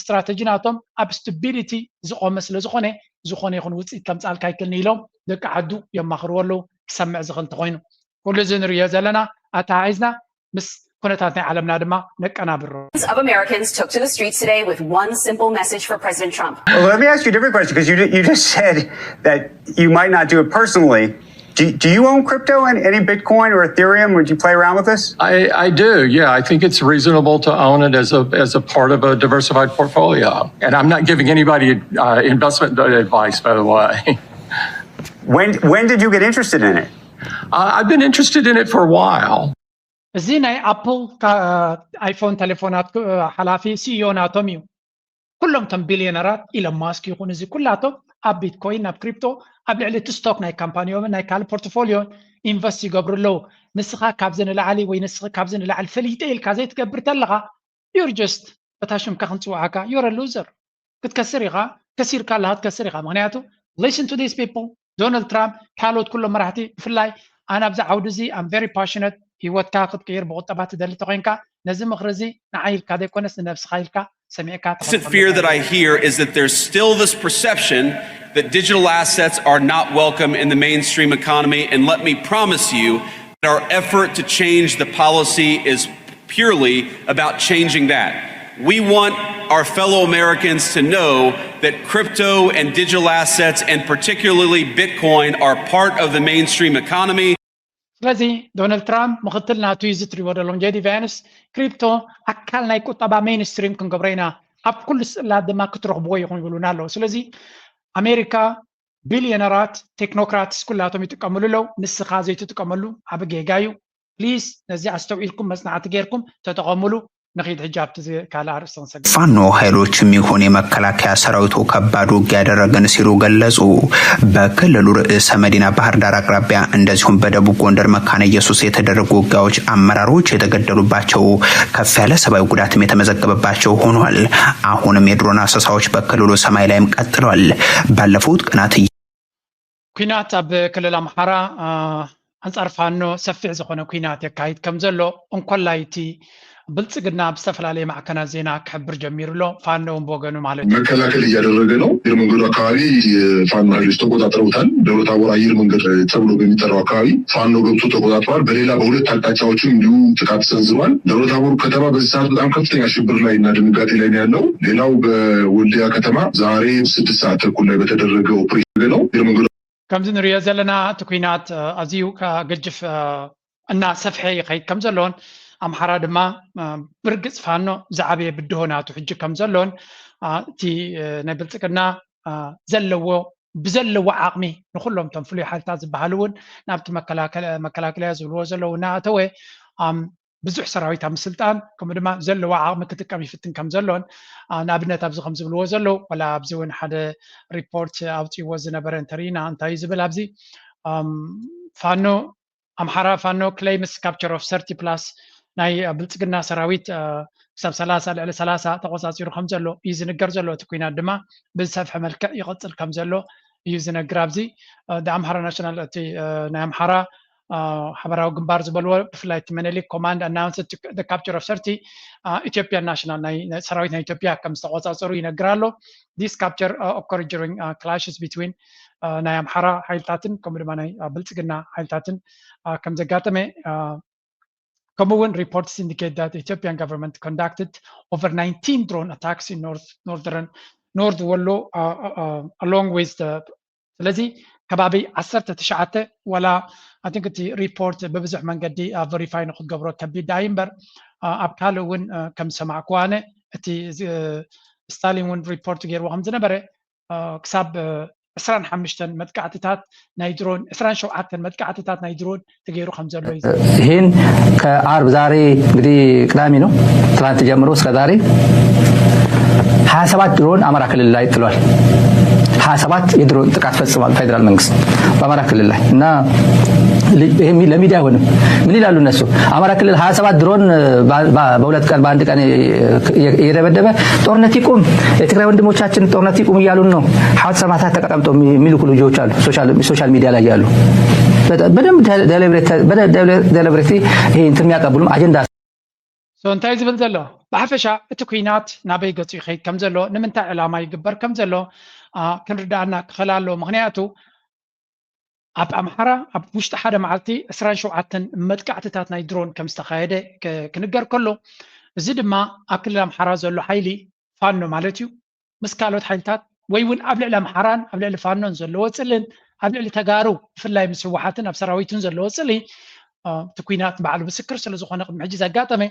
ስትራተጂ ናቶም ኣብ stupidity ዝቆመ ስለ ዝኾነ ዝኾነ ይኹን ውፅኢት ከምፃልካ ኣይክእልን ኢሎም ደቂ ዓዱ የማኽርዎ ኣለዉ ክሰምዕ ዝኽእል እንተኾይኑ ኩሉ እዚ ንርእዮ ዘለና ኣተሓሒዝና ምስ ኩነታት ናይ ዓለምና ድማ ነቀናብሮ Of Americans took to the streets today with one simple message for President Trump. Well, let me ask you a different question because you, you just said that you might not do it personally. Do, do you own crypto and any Bitcoin or Ethereum? Would you play around with this? I, I do, yeah. I think it's reasonable to own it as a, as a part of a diversified portfolio. And I'm not giving anybody uh, investment advice, by the way. When, when did you get interested in it? Uh, I've been interested in it for a while. እዚ ናይ ኣፕል ኣይፎን ቴሌፎናት ሓላፊ ሲኢኦ ናቶም እዩ ኩሎም ቶም ቢልዮነራት ኢሎን ማስክ ይኹን እዚ ኩላቶም ኣብ ቢትኮይን ኣብ ክሪፕቶ ኣብ ልዕሊ እቲ ስቶክ ናይ ካምፓኒዮምን ናይ ካልእ ፖርትፎሊዮን ኢንቨስት ይገብሩ ኣለዉ ንስኻ ካብዚ ንላዕሊ ወይ ንስኺ ካብዚ ንላዕሊ ፈሊጠ ኢልካ ዘይትገብር ተለኻ you're just በታ ሽምካ ክንፅውዓካ you're a loser ክትከስር ኢኻ ከሲርካ ኣለኻ ትከስር ኢኻ ምክንያቱ listen to these people ዶናልድ ትራምፕ ካልኦት ኩሎም መራሕቲ ብፍላይ ኣነ ኣብዚ ዓውዲ እዚ I'm very passionate ሂወትካ ክትቅይር ብቁጠባ ትደሊ ተኮይንካ ነዚ ምክሪ እዚ ንዓይ ኢልካ ዘይኮነስ ንነብስኻ ኢልካ ሰሚዕካ Constant fear that I hear is that there's still this perception that digital assets are not welcome in the mainstream economy. And let me promise you that our effort to change the policy is purely about changing that. We want our fellow Americans to know that crypto and digital assets, and particularly Bitcoin, are part of the mainstream economy. ስለዚ ዶናልድ ትራምፕ ምክትል ናቱ እዩ እዚ ትሪዎ ዘለኹም ጄዲ ቫንስ፣ ክሪፕቶ ኣካል ናይ ቁጠባ ሜንስትሪም ክንገብሮ ኢና፣ ኣብ ኩሉ ስእላት ድማ ክትረኽብዎ ኢኹም ይብሉና ኣለዉ። ስለዚ ኣሜሪካ ቢልዮነራት ቴክኖክራትስ ኩላቶም ይጥቀምሉ ኣለዉ። ንስኻ ዘይትጥቀመሉ ዓቢ ጌጋ እዩ። ፕሊዝ ነዚ ኣስተውዒልኩም መጽናዕቲ ጌርኩም ተጠቐምሉ። ንኺድ ሕጂ ኣብቲ ካልእ ኣርእስቲ ክንሰግር። ፋኖ ኃይሎችም ይሁን የመከላከያ ሰራዊቱ ከባድ ውጊያ ያደረግን ሲሉ ገለጹ። በክልሉ ርእሰ መዲና ባህር ዳር አቅራቢያ እንደዚሁም በደቡብ ጎንደር መካነ ኢየሱስ የተደረጉ ውጊያዎች አመራሮች የተገደሉባቸው፣ ከፍ ያለ ሰብአዊ ጉዳትም የተመዘገበባቸው ሆኗል። አሁንም የድሮን አሰሳዎች በክልሉ ሰማይ ላይም ቀጥሏል። ባለፉት ቀናት ኲናት ኣብ ክልል ኣምሓራ ኣንጻር ፋኖ ሰፊሕ ዝኾነ ኲናት የካይድ ከም ዘሎ እንኮላይ እቲ ብልጽግና ኣብ ዝተፈላለየ ማዕከናት ዜና ክሕብር ጀሚሩ ኣሎ። ፋኖ እውን ብወገኑ ማለት እዩ። መከላከል እያደረገ ነው። አየር መንገዱ አካባቢ የፋኖ ኃይሎች ተቆጣጥረውታል። ደብረ ታቦር አየር መንገድ ተብሎ በሚጠራው አካባቢ ፋኖ ገብቶ ተቆጣጥሯል። በሌላ በሁለት አቅጣጫዎችም እንዲሁ ጥቃት ሰንዝሯል። ደብረ ታቦር ከተማ በዚህ ሰዓት በጣም ከፍተኛ ሽብር ላይ እና ድንጋጤ ላይ ነው ያለው። ሌላው በወልዲያ ከተማ ዛሬ ስድስት ሰዓት ተኩል ላይ በተደረገ ኦፕሬሽን ነው አየር መንገዱ ከምዚ ንሪኦ ዘለና እቲ ኲናት ኣዝዩ ገጅፍ እናሰፍሐ ይኸይድ ከም ዘሎን ኣምሓራ ድማ ብርግጽ ፋኖ ዝዓበየ ብድሆ ናቱ ሕጂ ከም ዘሎን እቲ ናይ ብልጽግና ዘለዎ ብዘለዎ ዓቕሚ ንኩሎም እቶም ፍሉይ ሓይልታት ዝበሃሉ እውን ናብቲ መከላከልያ ዝብልዎ ዘለዉ እናኣተወ ብዙሕ ሰራዊት ኣብ ምስልጣን ከምኡ ድማ ዘለዎ ዓቕሚ ክጥቀም ይፍትን ከም ዘሎን ንኣብነት ኣብዚ ከም ዝብልዎ ዘለዉ ዋላ ኣብዚ እውን ሓደ ሪፖርት ኣውፅዎ ዝነበረ እንተርኢና እንታይ ዝብል ኣብዚ ፋኖ ኣምሓራ ፋኖ claims capture of thirty plus ናይ ብልፅግና ሰራዊት ክሳብ ሰላሳ ልዕሊ ሰላሳ ተቆፃፂሩ ከም ዘሎ እዩ ዝንገር ዘሎ። እቲ ኩናት ድማ ብዝሰፍሐ መልክዕ ይቐፅል ከም ዘሎ እዩ ዝነግር። ኣብዚ ኣምሓራ ናሽናል እቲ ናይ ኣምሓራ ሓበራዊ ግንባር ዝበልዎ ብፍላይ እቲ መነሊክ command announced the capture of thirty Ethiopian national ሰራዊት ናይ ኢትዮጵያ ከም ዝተቆፃፀሩ ይነግር ኣሎ። This capture occurred during clashes between ናይ ኣምሓራ ሓይልታትን ከምኡ ድማ ናይ ብልፅግና ሓይልታትን ከም ዘጋጠመ ከምኡ እውን reports indicate that Ethiopian government conducted over nineteen drone attacks in north northern north Wollo along with the ስለዚ ከባቢ ዓሰርተ ትሽዓተ ዋላ I think እቲ ሪፖርት ብብዙሕ መንገዲ verify ንክትገብሮ ከቢድ ደኣ እምበር ኣብ ካልእ እውን ከም ዝሰማዕኩዎ ኣነ እቲ ስታሊን እውን ሪፖርት ገይርዎ ከም ዝነበረ ክሳብ ዕስራን ሓሙሽተን መጥቃዕትታት ናይ ድሮን ዕስራን ሸውዓተን መጥቃዕትታት ናይ ድሮን ተገይሩ ከም ዘሎ እዩ። ይህን ከአርብ ዛሬ እንግዲህ ቅዳሜ ነው። ትናንት ጀምሮ እስከ ዛሬ ሀያ ሰባት ድሮን አማራ ክልል ላይ ጥሏል። ሀያ ሰባት የድሮን ጥቃት ፈጽሟል ፌዴራል መንግስት በአማራ ክልል ላይ እና ለሚዲያ አይሆንም። ምን ይላሉ እነሱ? አማራ ክልል ሀያ ሰባት ድሮን በሁለት ቀን በአንድ ቀን እየደበደበ ጦርነት ይቁም፣ የትግራይ ወንድሞቻችን ጦርነት ይቁም እያሉን ነው። ሐዋት ሰማታት ተቀምጠው የሚልኩ ልጆች አሉ፣ ሶሻል ሚዲያ ላይ ያሉ በደንብ deliberately ይሄ እንትን የሚያቀብሉም አጀንዳ እንታይ ዝብል ዘሎ ብሓፈሻ እቲ ኩናት ናበይ ገጹ ይኸይድ ከም ዘሎ ንምንታይ ዕላማ ይግበር ከም ዘሎ ክንርዳእና ክኽእል ኣለዎ። ምክንያቱ ኣብ ኣምሓራ ኣብ ውሽጢ ሓደ መዓልቲ ዕስራን ሸውዓተን መጥቃዕትታት ናይ ድሮን ከም ዝተኻየደ ክንገር ከሎ እዚ ድማ ኣብ ክልል ኣምሓራ ዘሎ ሓይሊ ፋኖ ማለት እዩ ምስ ካልኦት ሓይልታት ወይ እውን ኣብ ልዕሊ ኣምሓራን ኣብ ልዕሊ ፋኖን ዘለዎ ፅልን ኣብ ልዕሊ ተጋሩ ብፍላይ ምስ ህወሓትን ኣብ ሰራዊትን ዘለዎ ፅሊ እቲ ኩናት ባዕሉ ምስክር ስለዝኾነ ቅድሚ ሕጂ ዘጋጠመ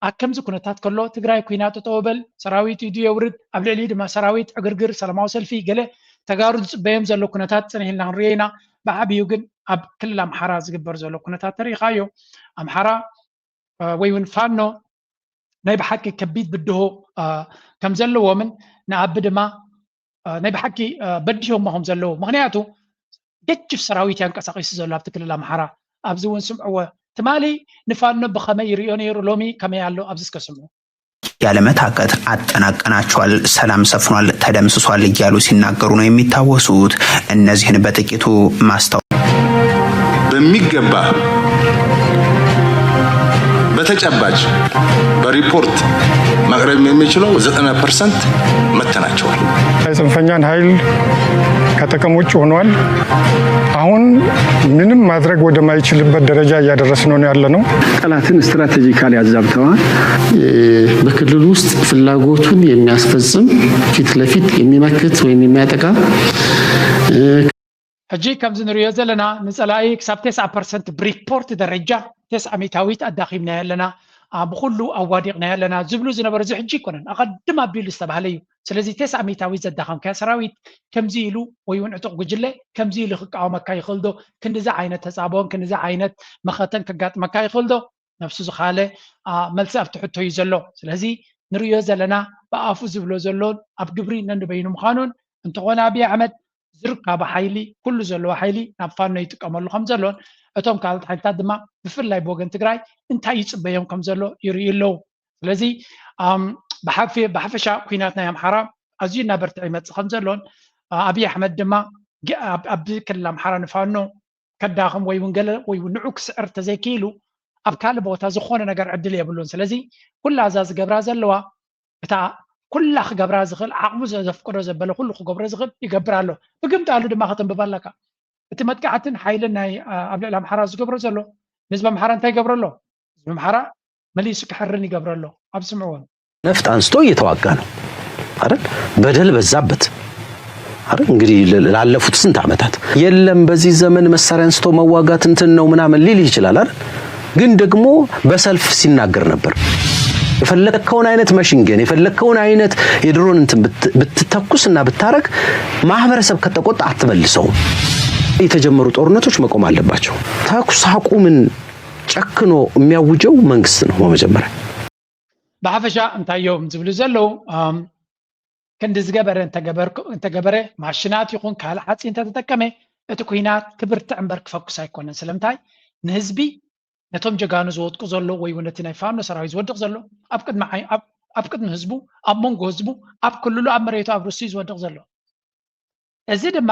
ኣብ ከምዚ ኩነታት ከሎ ትግራይ ኩናት ጠጠው በል ሰራዊት ኢዱ የውርድ ኣብ ልዕሊ ድማ ሰራዊት ዕግርግር ሰላማዊ ሰልፊ ገለ ተጋሩ ዝፅበዮም ዘሎ ኩነታት ፅንሕ ኢልና ክንሪኦ ኢና። ብዓብዩ ግን ኣብ ክልል ኣምሓራ ዝግበር ዘሎ ኩነታት ተሪኢኻዮ ኣምሓራ ወይ እውን ፋኖ ናይ ብሓቂ ከቢድ ብድሆ ከም ዘለዎምን ንኣቢ ድማ ናይ ብሓቂ በዲሆሞ ከም ዘለዉ ምክንያቱ ገጅፍ ሰራዊት ያንቀሳቂሱ ዘሎ ኣብቲ ክልል ኣምሓራ ኣብዚ እውን ስምዕዎ ትማሊ ንፋኖ ብኸመይ ይሪኦ ነይሩ ሎሚ ከመይ ኣሎ ኣብዚ እስከ ስምዑ። ያለመታከት አጠናቀናቸዋል፣ ሰላም ሰፍኗል፣ ተደምስሷል እያሉ ሲናገሩ ነው የሚታወሱት። እነዚህን በጥቂቱ ማስታወ በሚገባ ተጨባጭ በሪፖርት ማቅረብ የሚችለው ዘጠና ፐርሰንት መተናቸዋል። የጽንፈኛን ኃይል ከጥቅም ውጭ ሆኗል። አሁን ምንም ማድረግ ወደማይችልበት ደረጃ እያደረስነው ነው ያለ ነው። ጠላትን ስትራቴጂካሊ አዛብተዋል። በክልሉ ውስጥ ፍላጎቱን የሚያስፈጽም ፊት ለፊት የሚመክት ወይም የሚያጠቃ ሕጂ ከምዚ ንሪኦ ዘለና ንጸላኢ ክሳብ ተስዓ ፐርሰንት ብሪፖርት ደረጃ ተስዓ ሚእታዊት ኣዳኺምናዮ ኣለና፣ ብኹሉ ኣዋዲቕናዮ ኣለና ዝብሉ ዝነበሩ እዚ ሕጂ ኣይኮነን፣ ኣቐድም ኣቢሉ ዝተባህለ እዩ። ስለዚ ተስዓ ሚእታዊት ዘዳኸምካዮ ሰራዊት ከምዚ ኢሉ ወይ እውን ዕጡቕ ጉጅለ ከምዚ ኢሉ ክቃወመካ ይኽእል ዶ? ክንድዚ ዓይነት ተጻብኦን ክንድዚ ዓይነት መኸተን ከጋጥመካ ይኽእል ዶ? ነብሱ ዝኻለ መልሲ ኣብቲ ሕቶ እዩ ዘሎ። ስለዚ ንርእዮ ዘለና ብኣፉ ዝብሎ ዘሎን ኣብ ግብሪ ነንበይኑ ምዃኑን እንተኾነ ኣብይ ኣሕመድ ዝርካቡ ሓይሊ ኩሉ ዘለዎ ሓይሊ ናብ ፋኖ ይጥቀመሉ ከም ዘሎን እቶም ካልኦት ሓይልታት ድማ ብፍላይ ብወገን ትግራይ እንታይ ይፅበዮም ከም ዘሎ ይርእዩ ኣለዉ። ስለዚ ብሓፈሻ ኩናት ናይ ኣምሓራ ኣዝዩ እናበርትዐ ይመፅእ ከም ዘሎን ኣብይ ኣሕመድ ድማ ኣብዚ ክልል ኣምሓራ ንፋኖ ከዳኽም ወይ እውን ገለ ወይ እውን ንዑ ክስዕር ተዘይክኢሉ ኣብ ካልእ ቦታ ዝኾነ ነገር ዕድል የብሉን። ስለዚ ኩላ እዛ ዝገብራ ዘለዋ እታ ኩላ ክገብራ ዝኽእል ዓቕሙ ዘፍቅዶ ዘበለ ኩሉ ክገብሮ ዝኽእል ይገብር ኣሎ። ብግምጣሉ ድማ ከተንብባ ኣለካ። እቲ መጥቃዕትን ሓይልን ናይ ኣብ ልዕሊ ኣምሓራ ዝገብሮ ዘሎ ንህዝቢ ኣምሓራ እንታይ ይገብሮ ኣሎ? ህዝቢ ኣምሓራ መሊሱ ክሕርን ይገብሮ ኣሎ። ኣብ ስምዕዎም ነፍጥ አንስቶ እየተዋጋ ነው አይደል? በደል በዛበት አይደል? እንግዲህ ላለፉት ስንት ዓመታት የለም በዚህ ዘመን መሳሪያ አንስቶ መዋጋት እንትን ነው ምናምን ሊልህ ይችላል አይደል? ግን ደግሞ በሰልፍ ሲናገር ነበር። የፈለግከውን አይነት መሽንገን የፈለግከውን አይነት የድሮን እንትን ብትተኩስ እና ብታረግ ማህበረሰብ ከተቆጣ አትመልሰውም። የተጀመሩ ጦርነቶች መቆም አለባቸው። ተኩስ አቁምን ጨክኖ የሚያውጀው መንግስት ነው በመጀመሪያ። ብሓፈሻ እንታይ እዮም ዝብሉ ዘለዉ? ክንዲ ዝገበረ እንተገበረ ማሽናት ይኹን ካልእ ሓፂ እንተተጠቀመ እቲ ኩናት ክብርትዕ እምበር ክፈኩስ ኣይኮነን። ስለምንታይ ንህዝቢ ነቶም ጀጋኑ ዝወድቁ ዘሎ ወይ እውን ነቲ ናይ ፋኖ ሰራዊት ዝወድቕ ዘሎ ኣብ ቅድሚ ህዝቡ ኣብ መንጎ ህዝቡ ኣብ ክልሉ ኣብ መሬቱ ኣብ ርስዩ ዝወድቕ ዘሎ እዚ ድማ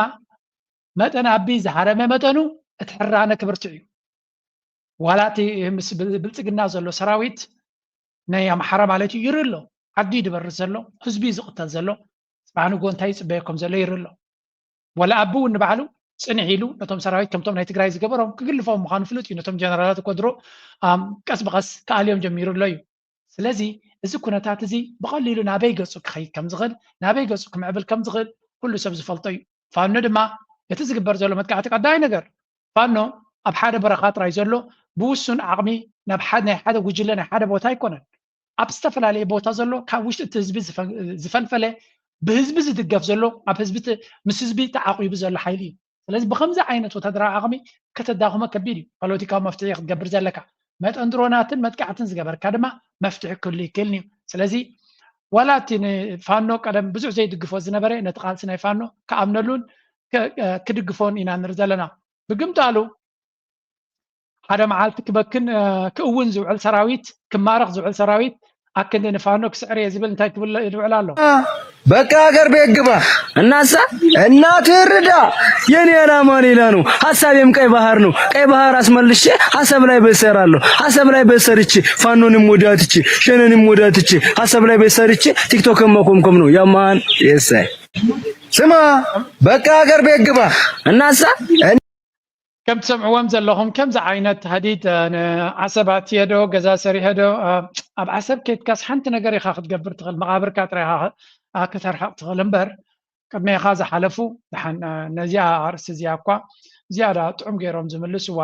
መጠን ኣቢ ዝሃረመ መጠኑ እቲ ሕራነ ክብርትዕ እዩ። ዋላ እቲ ምስ ብልፅግና ዘሎ ሰራዊት ናይ ኣምሓራ ማለት እዩ ይርኢ ኣሎ። ዓዲ እዩ ዝበርስ ዘሎ፣ ህዝቢ እዩ ዝቕተል ዘሎ፣ ፅባሕ ንጎ እንታይ ይፅበየኩም ዘሎ ይርኢ ኣሎ። ዋላ ኣቢ እውን ንባዕሉ ፅንሕ ኢሉ ነቶም ሰራዊት ከምቶም ናይ ትግራይ ዝገበሮም ክግልፎም ምዃኑ ፍሉጥ እዩ። ነቶም ጀነራላት እኮ ድሮ ቀስ ብቐስ ክኣልዮም ጀሚሩ ኣሎ እዩ። ስለዚ እዚ ኩነታት እዚ ብቐሊሉ ናበይ ገፁ ክኸይድ ከም ዝኽእል ናበይ ገፁ ክምዕብል ከም ዝኽእል ኩሉ ሰብ ዝፈልጦ እዩ። ፋኖ ድማ እቲ ዝግበር ዘሎ መጥቃዕቲ ቀዳማይ ነገር ፋኖ ኣብ ሓደ በረኻ ጥራይ ዘሎ ብውሱን ዓቕሚ ናይ ሓደ ጉጅለ ናይ ሓደ ቦታ ኣይኮነን። ኣብ ዝተፈላለየ ቦታ ዘሎ ካብ ውሽጢ እቲ ህዝቢ ዝፈልፈለ ብህዝቢ ዝድገፍ ዘሎ ኣብ ህዝቢ ምስ ህዝቢ ተዓቒቡ ዘሎ ሓይሊ እዩ። ስለዚ ብኸምዚ ዓይነት ወታደራዊ ዓቕሚ ከተዳኽሞ ከቢድ እዩ። ፖለቲካዊ መፍትሒ ክትገብር ዘለካ መጠን ድሮናትን መጥቃዕትን ዝገበርካ ድማ መፍትሒ ክህሉ ይክእልን እዩ። ስለዚ ዋላ እቲ ንፋኖ ቀደም ብዙሕ ዘይድግፎ ዝነበረ ነቲ ቃልሲ ናይ ፋኖ ክኣምነሉን ክድግፎን ኢና ንርኢ ዘለና። ብግምጣሉ ሓደ መዓልቲ ክበክን ክእውን ዝውዕል ሰራዊት ክማረኽ ዝውዕል ሰራዊት ኣክንዲ ንፋኖ ክስዕር እየ ዝብል እንታይ ክብል ይውዕል ኣሎ። በቃ ሀገር ቤት ግባ እናሳ እናትህ ርዳ። የኔ ዓላማ ሌላ ነው። ሀሳቤም ቀይ ባህር ነው። ቀይ ባህር አስመልሼ ሀሳብ ላይ ቤት ሰራለሁ። ሀሳብ ላይ ቤት ሰርቼ ፋኖንም ወዳትቼ ሸነንም ወዳትቼ ሀሳብ ላይ ቤት ሰርቼ ቲክቶክን መኮምኮም ነው። ያማን የሳይ ስማ በቃ ሀገር ቤት ግባ እናሳ ከም ትሰምዕዎም ዘለኹም ከምዚ ዓይነት ሃዲድ ንዓሰብ ኣትየ ዶ ገዛ ሰሪሐ ዶ ኣብ ዓሰብ ኬድካስ ሓንቲ ነገር ኢኻ ክትገብር ትኽእል መቓብርካ ጥራይ ኢኻ ከተርሕቕ ትኽእል እምበር ቅድሜኻ ዝሓለፉ ደሓን ነዚኣ ኣርእስቲ እዚኣ እኳ ዝያዳ ጥዑም ገይሮም ዝምልስዋ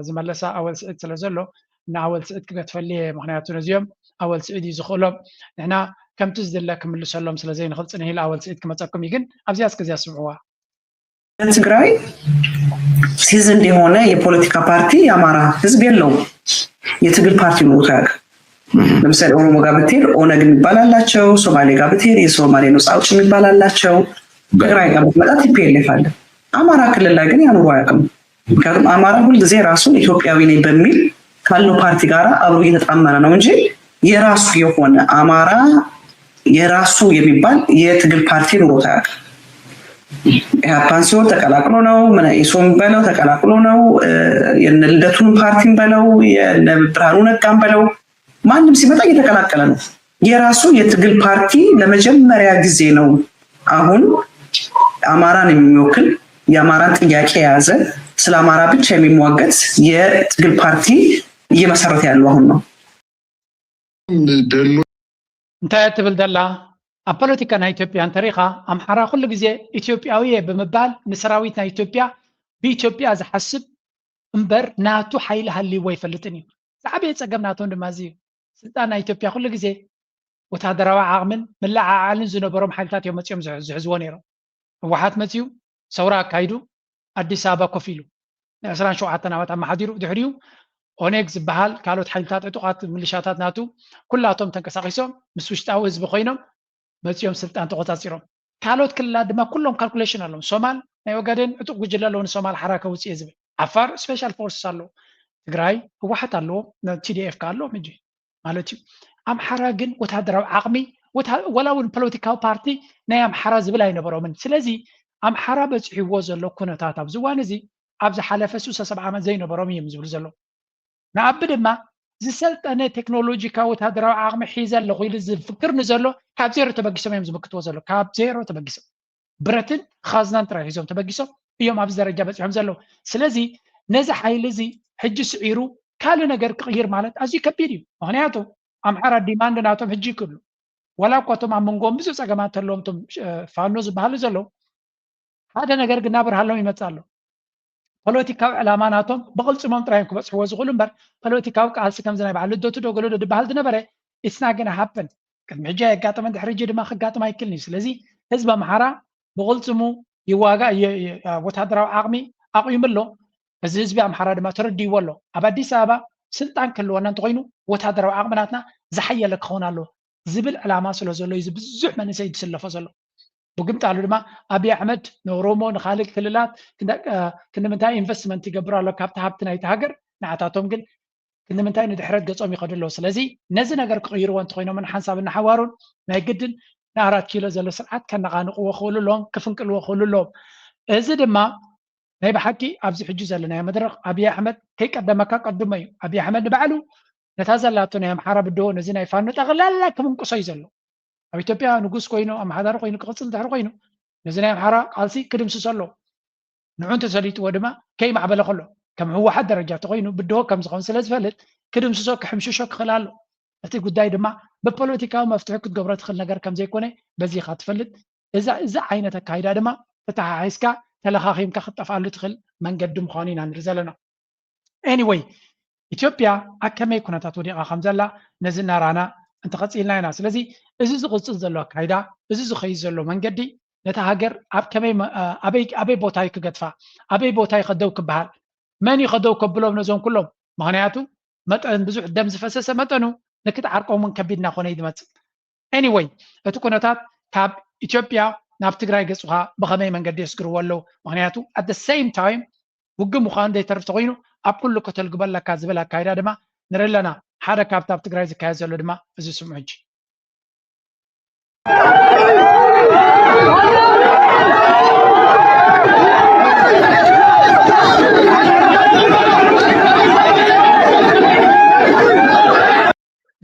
ዝመለሳ ኣወል ስዒድ ስለ ዘሎ ንኣወል ስዒድ ክገትፈሉ እየ ምክንያቱ ነዚኦም ኣወል ስዒድ እዩ ዝኽእሎም ንሕና ከምቲ ዝድለ ክምልሰሎም ስለ ዘይንኽእል ፅንሕ ኢሉ ኣወል ስዒድ ክመፀኩም እዩ ግን ኣብዚኣ እስከ እዚኣ ስምዕዋ ትግራይ ሲዝንድ የሆነ የፖለቲካ ፓርቲ የአማራ ህዝብ የለውም። የትግል ፓርቲ ኖሮት አያውቅም። ለምሳሌ ኦሮሞ ጋር ብትሄድ ኦነግ የሚባል አላቸው። ሶማሌ ጋር ብትሄድ የሶማሌ ነጻ አውጪ የሚባል አላቸው። ትግራይ ጋር ብትመጣ ቲፒኤልኤፍ አለ። አማራ ክልል ላይ ግን ያኑሮ አያውቅም። ምክንያቱም አማራ ሁልጊዜ ራሱን ኢትዮጵያዊ ነኝ በሚል ካለው ፓርቲ ጋር አብሮ እየተጣመረ ነው እንጂ የራሱ የሆነ አማራ የራሱ የሚባል የትግል ፓርቲ ኑሮት አያውቅም። ኢህአፓን ሲሆን ተቀላቅሎ ነው፣ መኢሶን በለው ተቀላቅሎ ነው፣ የነ ልደቱን ፓርቲን በለው የነ ብርሃኑ ነጋን በለው ማንም ሲመጣ እየተቀላቀለ ነው። የራሱ የትግል ፓርቲ ለመጀመሪያ ጊዜ ነው አሁን አማራን የሚወክል፣ የአማራን ጥያቄ የያዘ፣ ስለ አማራ ብቻ የሚሟገት የትግል ፓርቲ እየመሰረተ ያለው አሁን ነው። እንታይ ትብል ዘላ? ኣብ ፖለቲካ ናይ ኢትዮጵያ እንተሪኻ፣ ኣምሓራ ኩሉ ግዜ ኢትዮጵያዊ እየ ብምባል ንሰራዊት ናይ ኢትዮጵያ ብኢትዮጵያ ዝሓስብ እምበር ናቱ ሓይሊ ሃልይዎ ኣይፈልጥን እዩ። ዝዓበየ ጸገም ናቶም ድማ እዚ እዩ። ስልጣን ናይ ኢትዮጵያ ኩሉ ግዜ ወታደራዊ ዓቕምን ምልዕዓልን ዝነበሮም ሓይልታት እዮም መጺኦም ዝሕ- ዝሕዝዎ ነይሮም። ህወሓት መጺኡ ሰውራ ኣካይዱ ኣዲስ ኣበባ ኮፍ ኢሉ ን27 ዓመት ኣመሓዲሩ። ድሕሪኡ ኦነግ ዝበሃል ካልኦት ሓይልታት ዕጡቓት ምልሻታት ናቱ ኩላቶም ተንቀሳቒሶም ምስ ውሽጣዊ ህዝቢ ኮይኖም መጺኦም ስልጣን ተቆጻጺሮም። ካልኦት ክልላት ድማ ኩሎም ካልኩሌሽን ኣለዎም። ሶማል ናይ ኦጋዴን ዕጡቕ ጉጅለ ኣለዎ ንሶማል ሓራ ከውፅእ እየ ዝብል። ዓፋር ስፔሻል ፎርስስ ኣለዎ። ትግራይ ህወሓት ኣለዎ፣ ቲዲኤፍ ከ ኣለዎም ሕጂ ማለት እዩ። ኣምሓራ ግን ወታደራዊ ዓቕሚ ወላ እውን ፖለቲካዊ ፓርቲ ናይ ኣምሓራ ዝብል ኣይነበሮምን። ስለዚ ኣምሓራ በፂሕዎ ዘሎ ኩነታት ኣብዚ እዋን እዚ ኣብ ዝሓለፈ 60 ዓመት ዘይነበሮም እዮም ዝብሉ ዘለዉ። ንኣቢ ድማ ዝሰልጠነ ቴክኖሎጂካ ወታደራዊ ዓቕሚ ሒዘ ኣለኹ ኢሉ ዝፍክር ንዘሎ ካብ ዜሮ ተበጊሶም እዮም ዝምክትዎ ዘሎ። ካብ ዜሮ ተበጊሶም ብረትን ኻዝናን ጥራይ ሒዞም ተበጊሶም እዮም ኣብዚ ደረጃ በፂሖም ዘለዉ። ስለዚ ነዚ ሓይሊ እዚ ሕጂ ስዒሩ ካልእ ነገር ክቕይር ማለት ኣዝዩ ከቢድ እዩ። ምክንያቱ ኣምሓራ ዲማንድ ናቶም ሕጂ ይክእሉ ዋላ እኳ እቶም ኣብ መንጎኦም ብዙሕ ፀገማት ተለዎም እቶም ፋኖ ዝበሃሉ ዘለዉ ሓደ ነገር ግን ናብርሃሎም ይመፅእ ኣሎ። ፖለቲካዊ ዕላማ ናቶም ብቕልፅሞም ጥራዮም ክበፅሕዎ ዝኽእሉ እምበር ፖለቲካዊ ቃልሲ ከምዚ ናይ በዓል ልደቱ ዶ ገለ ዶ ዝበሃል ዝነበረ it's not gonna happen። ቅድሚ ሕጂ ኣየጋጠመን፣ ድሕሪ ሕጂ ድማ ክጋጥም ኣይክልን እዩ። ስለዚ ህዝቢ ኣምሓራ ብቕልፅሙ ይዋጋእ፣ ወታደራዊ ዓቕሚ ኣቑሙ ኣሎ። እዚ ህዝቢ ኣምሓራ ድማ ተረዲእዎ ኣሎ። ኣብ ኣዲስ ኣበባ ስልጣን ክህልወና እንተኮይኑ ወታደራዊ ዓቕሚ ናትና ዝሓየለ ክኸውን ኣለዎ ዝብል ዕላማ ስለ ዘሎ እዩ ብዙሕ መንእሰይ ዝስለፎ ዘሎ። ብግምጣሉ ድማ ኣብይ ኣሕመድ ንኦሮሞ ንካልእ ክልላት ክንምንታይ ኢንቨስትመንት ይገብር ኣሎ ካብቲ ሃብቲ ናይቲ ሃገር ንዓታቶም ግን ክንምንታይ ንድሕረት ገጾም ይኸዱ ኣለዉ። ስለዚ ነዚ ነገር ክቕይርዎ እንተኮይኖምን ሓንሳብ እናሓዋሩን ናይ ግድን ንኣራት ኪሎ ዘሎ ስርዓት ከነቓንቕዎ ክኽእሉ ኣለዎም፣ ክፍንቅልዎ ክኽእሉ ኣለዎም። እዚ ድማ ናይ ብሓቂ ኣብዚ ሕጂ ዘለናዮ መድረኽ ኣብይ ኣሕመድ ከይቀደመካ ቀድሞ እዩ። ኣብይ ኣሕመድ ንባዕሉ ነታ ዘላቶ ናይ ኣምሓራ ብድሆ ነዚ ናይ ፋኖ ጠቕላላ ክምንቅሶ እዩ ዘሎ። ኣብ ኢትዮጵያ ንጉስ ኮይኑ ኣመሓዳሪ ኮይኑ ክቕፅል እንድሕር ኮይኑ ነዚ ናይ ኣምሓራ ቃልሲ ክድምስሶ ኣለዎ። ንዑ እንተሰሊጥዎ ድማ ከይማዕበለ ከሎ ከም ህወሓት ደረጃ ተኮይኑ ብድሆ ከም ዝኸውን ስለ ዝፈልጥ ክድምስሶ ክሕምሽሾ ክኽእል ኣሎ። እቲ ጉዳይ ድማ ብፖለቲካዊ መፍትሒ ክትገብሮ ትኽእል ነገር ከም ዘይኮነ በዚ ኢኻ ትፈልጥ። እዛ እዚ ዓይነት ኣካይዳ ድማ ተተሓሒዝካ ተለኻኺምካ ክትጠፍኣሉ ትኽእል መንገዲ ምዃኑ ኢና ንርኢ ዘለና። Anyway ኢትዮጵያ ኣብ ከመይ ኩነታት ወዲቓ ከም ዘላ ነዚ እናራና እንተቐፂልና ኢና። ስለዚ እዚ ዝቕፅል ዘሎ ኣካይዳ እዚ ዝኸይድ ዘሎ መንገዲ ነታ ሃገር ኣብ ከመይ ኣበይ ቦታ እዩ ክገድፋ ኣበይ ቦታ እዩ ከደው ክበሃል መን እዩ ከደው ከብሎም ነዞም ኩሎም ምክንያቱ መጠን ብዙሕ ደም ዝፈሰሰ መጠኑ ንክትዓርቆም እውን ከቢድ እናኾነ እዩ ዝመፅእ። Anyway እቲ ኩነታት ካብ ኢትዮጵያ ናብ ትግራይ ገፁኻ ብኸመይ መንገዲ የስግርዎ ኣለዉ ምክንያቱ at the same time ውግእ ምዃኑ ዘይተርፍ ተኮይኑ ኣብ ኩሉ ከተልግቦ ኣለካ ዝብል ኣካይዳ ድማ ንርኢ ኣለና። ሓደ ካብቲ ኣብ ትግራይ ዝካየድ ዘሎ ድማ እዚ ስምዑ ሕጂ።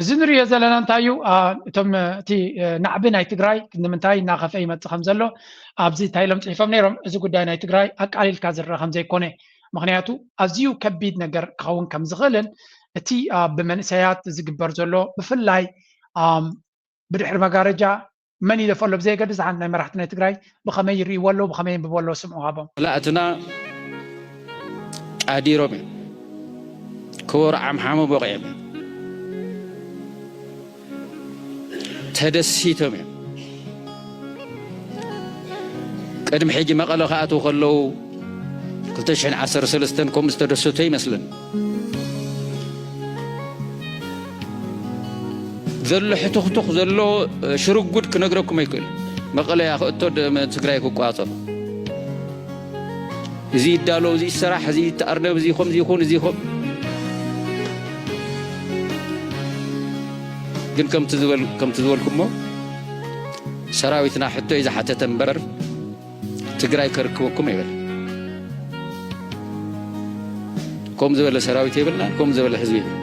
እዚ ንሪኦ ዘለና እንታይ እዩ? እቶም እቲ ናዕቢ ናይ ትግራይ ክንዲ ምንታይ እናኸፍአ ይመፅእ ከም ዘሎ ኣብዚ እንታይ ኢሎም ፅሒፎም ነይሮም። እዚ ጉዳይ ናይ ትግራይ ኣቃሊልካ ዝረአ ከም ዘይኮነ ምክንያቱ ኣዝዩ ከቢድ ነገር ክኸውን ከም ዝኽእልን እቲ ብመንእሰያት ዝግበር ዘሎ ብፍላይ ብድሕሪ መጋረጃ መን ይደፎ ኣሎ ብዘየገድስ ሓንቲ ናይ መራሕቲ ናይ ትግራይ ብኸመይ ይርእይዎ ኣለዉ ብኸመይ የንብቦ ኣለዉ ስምዑ ሃቦም። ላእትና ጣዲሮም እዮም። ክወርዓም ሓሙ በቂዖም እዮም። ተደሲቶም እዮም። ቅድሚ ሕጂ መቐለ ክኣትዉ ከለዉ ክልተ ሽሕን ዓሰርተ ሰለስተን ከምኡ ዝተደሰቱ ይመስለኒ። ዘሎ ሕቱኽቱኽ ዘሎ ሽርጉድ ክነግረኩም ኣይክእል። መቐለ እያ ክእቶ ትግራይ ክቋፀሩ። እዚ ይዳሎ፣ እዚ ይሰራሕ፣ እዚ ይተኣርነብ፣ እዚ ከምዚ ይኹን፣ እዚ ከም ግን ከምቲ ዝበልኩሞ ሰራዊትና ሕቶ እዩ ዝሓተተ እምበር ትግራይ ከርክበኩም ኣይበለ። ከም ዝበለ ሰራዊት የብልና፣ ከም ዝበለ ህዝቢ የብልና።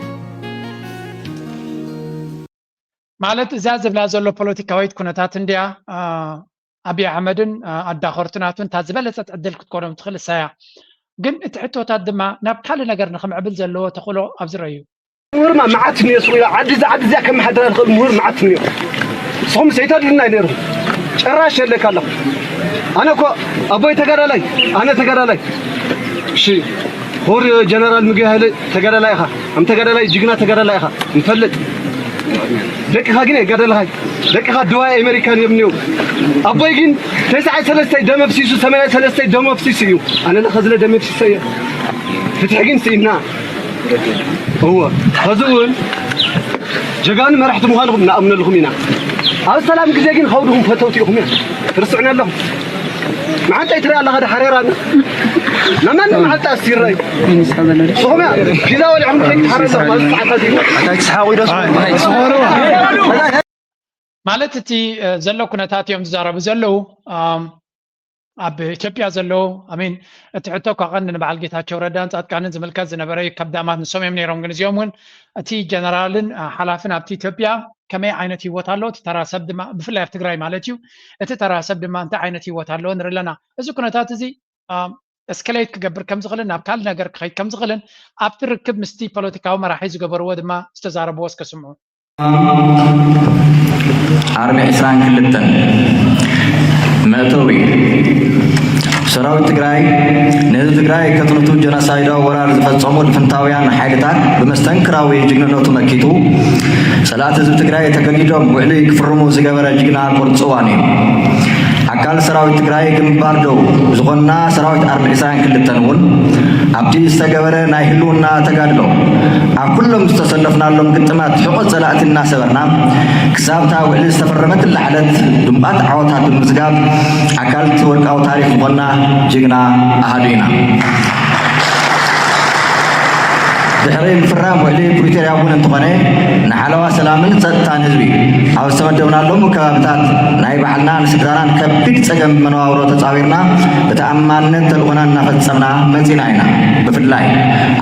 ማለት እዛ ዝብላ ዘሎ ፖለቲካዊት ኩነታት እንድያ። ኣቢይ ኣሕመድን ኣዳኸርቱ ናቱን እታ ዝበለፀት ዕድል ክትኮኖም ትኽእል እሳያ። ግን እቲ ሕቶታት ድማ ናብ ካልእ ነገር ንክምዕብል ዘለዎ ተኽእሎ ኣብዚ ረዩ። ምሁርማ መዓት እኒኦ ስቑ ዓዲ እዛ ዓዲ እዚኣ ከመሓድራ ዝኽእል ምሁር መዓት እኒኦ። ንስኹም ስዒታ ድልና ነይሩ ጨራሽ የለካ ኣለኹ። ኣነ እኮ ኣቦይ ተጋዳላይ ኣነ ተጋዳላይ እሺ። ክቡር ጀነራል ምግቢ ሃይለ ተጋዳላይ ኢኻ። ከም ተጋዳላይ ጅግና ተጋዳላይ ኢኻ ንፈልጥ። ደቅኻ ግን የጋደልኻይ ደቅኻ ድዋይ ኣሜሪካን እዮም እኒኦ። ኣቦይ ግን ተስዓይ ሰለስተይ ደም ኣፍሲሱ ሰማንያ ሰለስተይ ደም ኣፍሲሱ እዩ። ኣነ ለኸ ዝለ ደም ኣፍሲሰ እየ። ፍትሒ ግን ስኢንና። እወ፣ ሕዚ እውን ጀጋኑ መራሕቲ ምዃንኹም ንኣምነልኹም ኢና። ኣብ ሰላም ግዜ ግን ከውድኹም ፈተውቲ ኢኹም እያ። ትርስዑና ኣለኹም። መዓንጣይ ትርኢ ኣለኻ ዶ ሓሬራ? ነማን መዓልቲ ኣስቲራ እዩ። ንስኹም እያ ፒዛ ወሊዕኹም ከይትሓረዛ ማለት ሰዓታት እዩ። ማለት እቲ ዘሎ ኩነታት እዮም ዝዛረቡ ዘለዉ። ኣብ ኢትዮጵያ ዘለዉ ኣሜን። እቲ ሕቶ እኳ ቀንዲ ንበዓል ጌታቸው ረዳን ፃድቃንን ዝምልከት ዝነበረ እዩ። ከብዳማት ንሶም እዮም ነይሮም። ግን እዚኦም እውን እቲ ጀነራልን ሓላፍን ኣብቲ ኢትዮጵያ ከመይ ዓይነት ህይወት ኣለዎ፣ እቲ ተራ ሰብ ድማ ብፍላይ ኣብ ትግራይ ማለት እዩ። እቲ ተራ ሰብ ድማ እንታይ ዓይነት ህይወት ኣለዎ ንርኢ ኣለና። እዚ ኩነታት እዚ እስከሌት ክገብር ከም ዝኽእልን ናብ ካልእ ነገር ክኸይድ ከም ዝኽእልን ኣብቲ ርክብ ምስቲ ፖለቲካዊ መራሒ ዝገበርዎ ድማ ዝተዛረብዎ እስከ ስምዑ። ኣርሚ ዕስራን ክልተን መእተዊ ሰራዊት ትግራይ ንህዝቢ ትግራይ ከጥንቱ ጀኖሳይዳዊ ወራር ዝፈጸሙ ልፍንታውያን ሓይልታት ብመስተንክራዊ ጅግንነቱ መኪቱ ጸላእቲ ህዝቢ ትግራይ ተገዲዶም ውዕሊ ክፍርሙ ዝገበረ ጅግና ቁርፂ እዋን እዩ። ኣካል ሰራዊት ትግራይ ግንባር ደው ዝኾንና ሰራዊት ኣርሚ ዕስራን ክልተን እውን ኣብቲ ዝተገበረ ናይ ህልውና ተጋድሎ ኣብ ኩሎም ዝተሰለፍናሎም ግጥማት ሕቆ ፀላእቲ እናሰበርና ክሳብ እታ ውዕሊ ዝተፈረመትላ ዕለት ድሙቓት ዓወታት ብምምዝጋብ ኣካል እቲ ወርቃዊ ታሪክ ዝኾንና ጅግና ኣሃዱ ኢና። ድሕሪ ምፍራም ውዕሊ ፕሪቶርያ እውን እንተኾነ ንሓለዋ ሰላምን ጸጥታን ህዝቢ ኣብ ዝተመደብናሎም ከባብታት ናይ ባዕልና ንስድራና ንከቢድ ጸገም መነባብሮ ተጻዊርና ብተኣማንነት ተልእኾና እናፈጸምና መጺና ኢና። ብፍላይ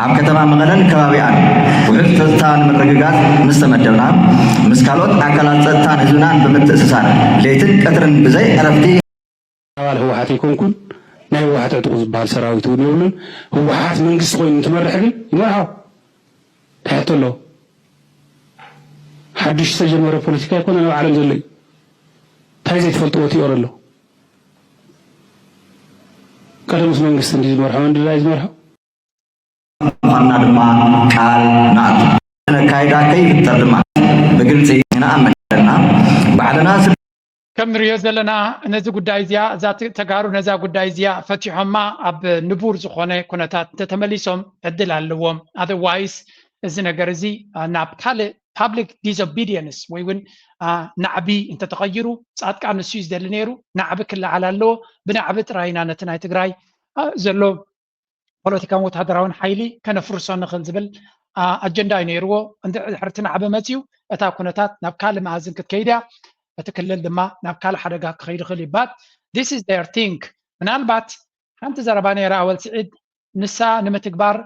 ኣብ ከተማ መቐለን ከባቢኣን ውሑስ ጸጥታ ንምርግጋጽ ምስ ተመደብና ምስ ካልኦት ኣካላት ጸጥታን ህዝብናን ብምትእስሳር ለይትን ቀትርን ብዘይ ዕረፍቲ ኣባል ህወሓት ኣይኮንኩን፣ ናይ ህወሓት ዕጡቕ ዝበሃል ሰራዊት እውን የብሉን። ህወሓት መንግስቲ ኮይኑ እንትመርሕ ግን ይመርሖ። እንታይ ሕቶ ኣለዎ? ሓዱሽ ዝተጀመረ ፖለቲካ ኣይኮነን ኣብ ዓለም ዘሎ እዩ። እንታይ ዘይትፈልጥዎ ቲዮሪ ኣሎ? ቀደምስ መንግስቲ እንዲ ዝመርሖ መንዲ ድላይ ዝመርሖ? ምዃንና ድማ ቃል ንኣቱ። ነካይዳ ከይፍጠር ድማ ብግልፂ ንኣምን ኣለና። ባዕልና ስለ ከም ንሪኦ ዘለና ነዚ ጉዳይ እዚኣ እዛ ተጋሩ ነዛ ጉዳይ እዚኣ ፈቲሖማ ኣብ ንቡር ዝኾነ ኩነታት እንተተመሊሶም ዕድል ኣለዎም። Otherwise እዚ ነገር እዚ ናብ ካልእ public disobedience ወይ እውን ናዕቢ እንተተቐይሩ ፃድቃን ንሱ እዩ ዝደሊ ነይሩ። ናዕቢ ክለዓል ኣለዎ። ብናዕቢ ጥራይ ኢና ነቲ ናይ ትግራይ ዘሎ ፖለቲካውን ወታደራውን ሓይሊ ከነፍርሶ ንኽእል ዝብል ኣጀንዳ እዩ ነይርዎ። እንድሕር እቲ ናዕቢ መፅዩ እታ ኩነታት ናብ ካልእ መኣዝን ክትከይድ እያ። እቲ ክልል ድማ ናብ ካልእ ሓደጋ ክኸይድ ይኽእል እዩ። But this is their thing። ምናልባት ሓንቲ ዘረባ ነይራ ኣወል ስዒድ፣ ንሳ ንምትግባር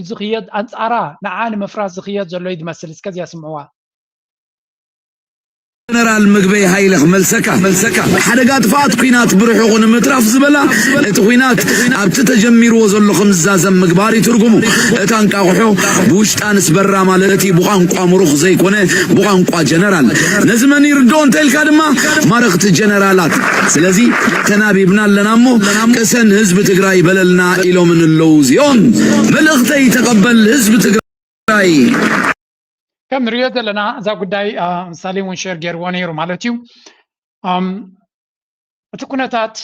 ዝኽየድ ኣንፃራ ንዓ ንምፍራስ ዝኽየድ ዘሎ እዩ ዝመስል። እስከ እዚኣ ስምዕዋ። ጀነራል ምግበይ ሃይለ ክመልሰካ። ሓደጋ ጥፍኣት ኲናት ብርሑቑ ንምትራፍ ዝበላ፣ እቲ ኲናት ኣብቲ ተጀሚርዎ ዘሎ ከም ዝዛዘም ምግባር እዩ ትርጉሙ። እታ እንቃቑሖ ብውሽጣ ንስበራ ማለት እዩ፣ ብቋንቋ ምሩኽ ዘይኮነ ብቋንቋ ጀነራል። ነዚ መን ይርድኦ እንተኢልካ ድማ ማረኽቲ ጀነራላት። ስለዚ ተናቢብና ኣለና እሞ ቅሰን ህዝቢ ትግራይ በለልና ኢሎምን ኣለዉ እዚኦም። መልእኽተይ ተቐበል ህዝቢ ትግራይ። ከም ንሪኦ ዘለና እዛ ጉዳይ ሳሌም እውን ሸር ገይርዎ ነይሩ ማለት እዩ። እቲ ኩነታት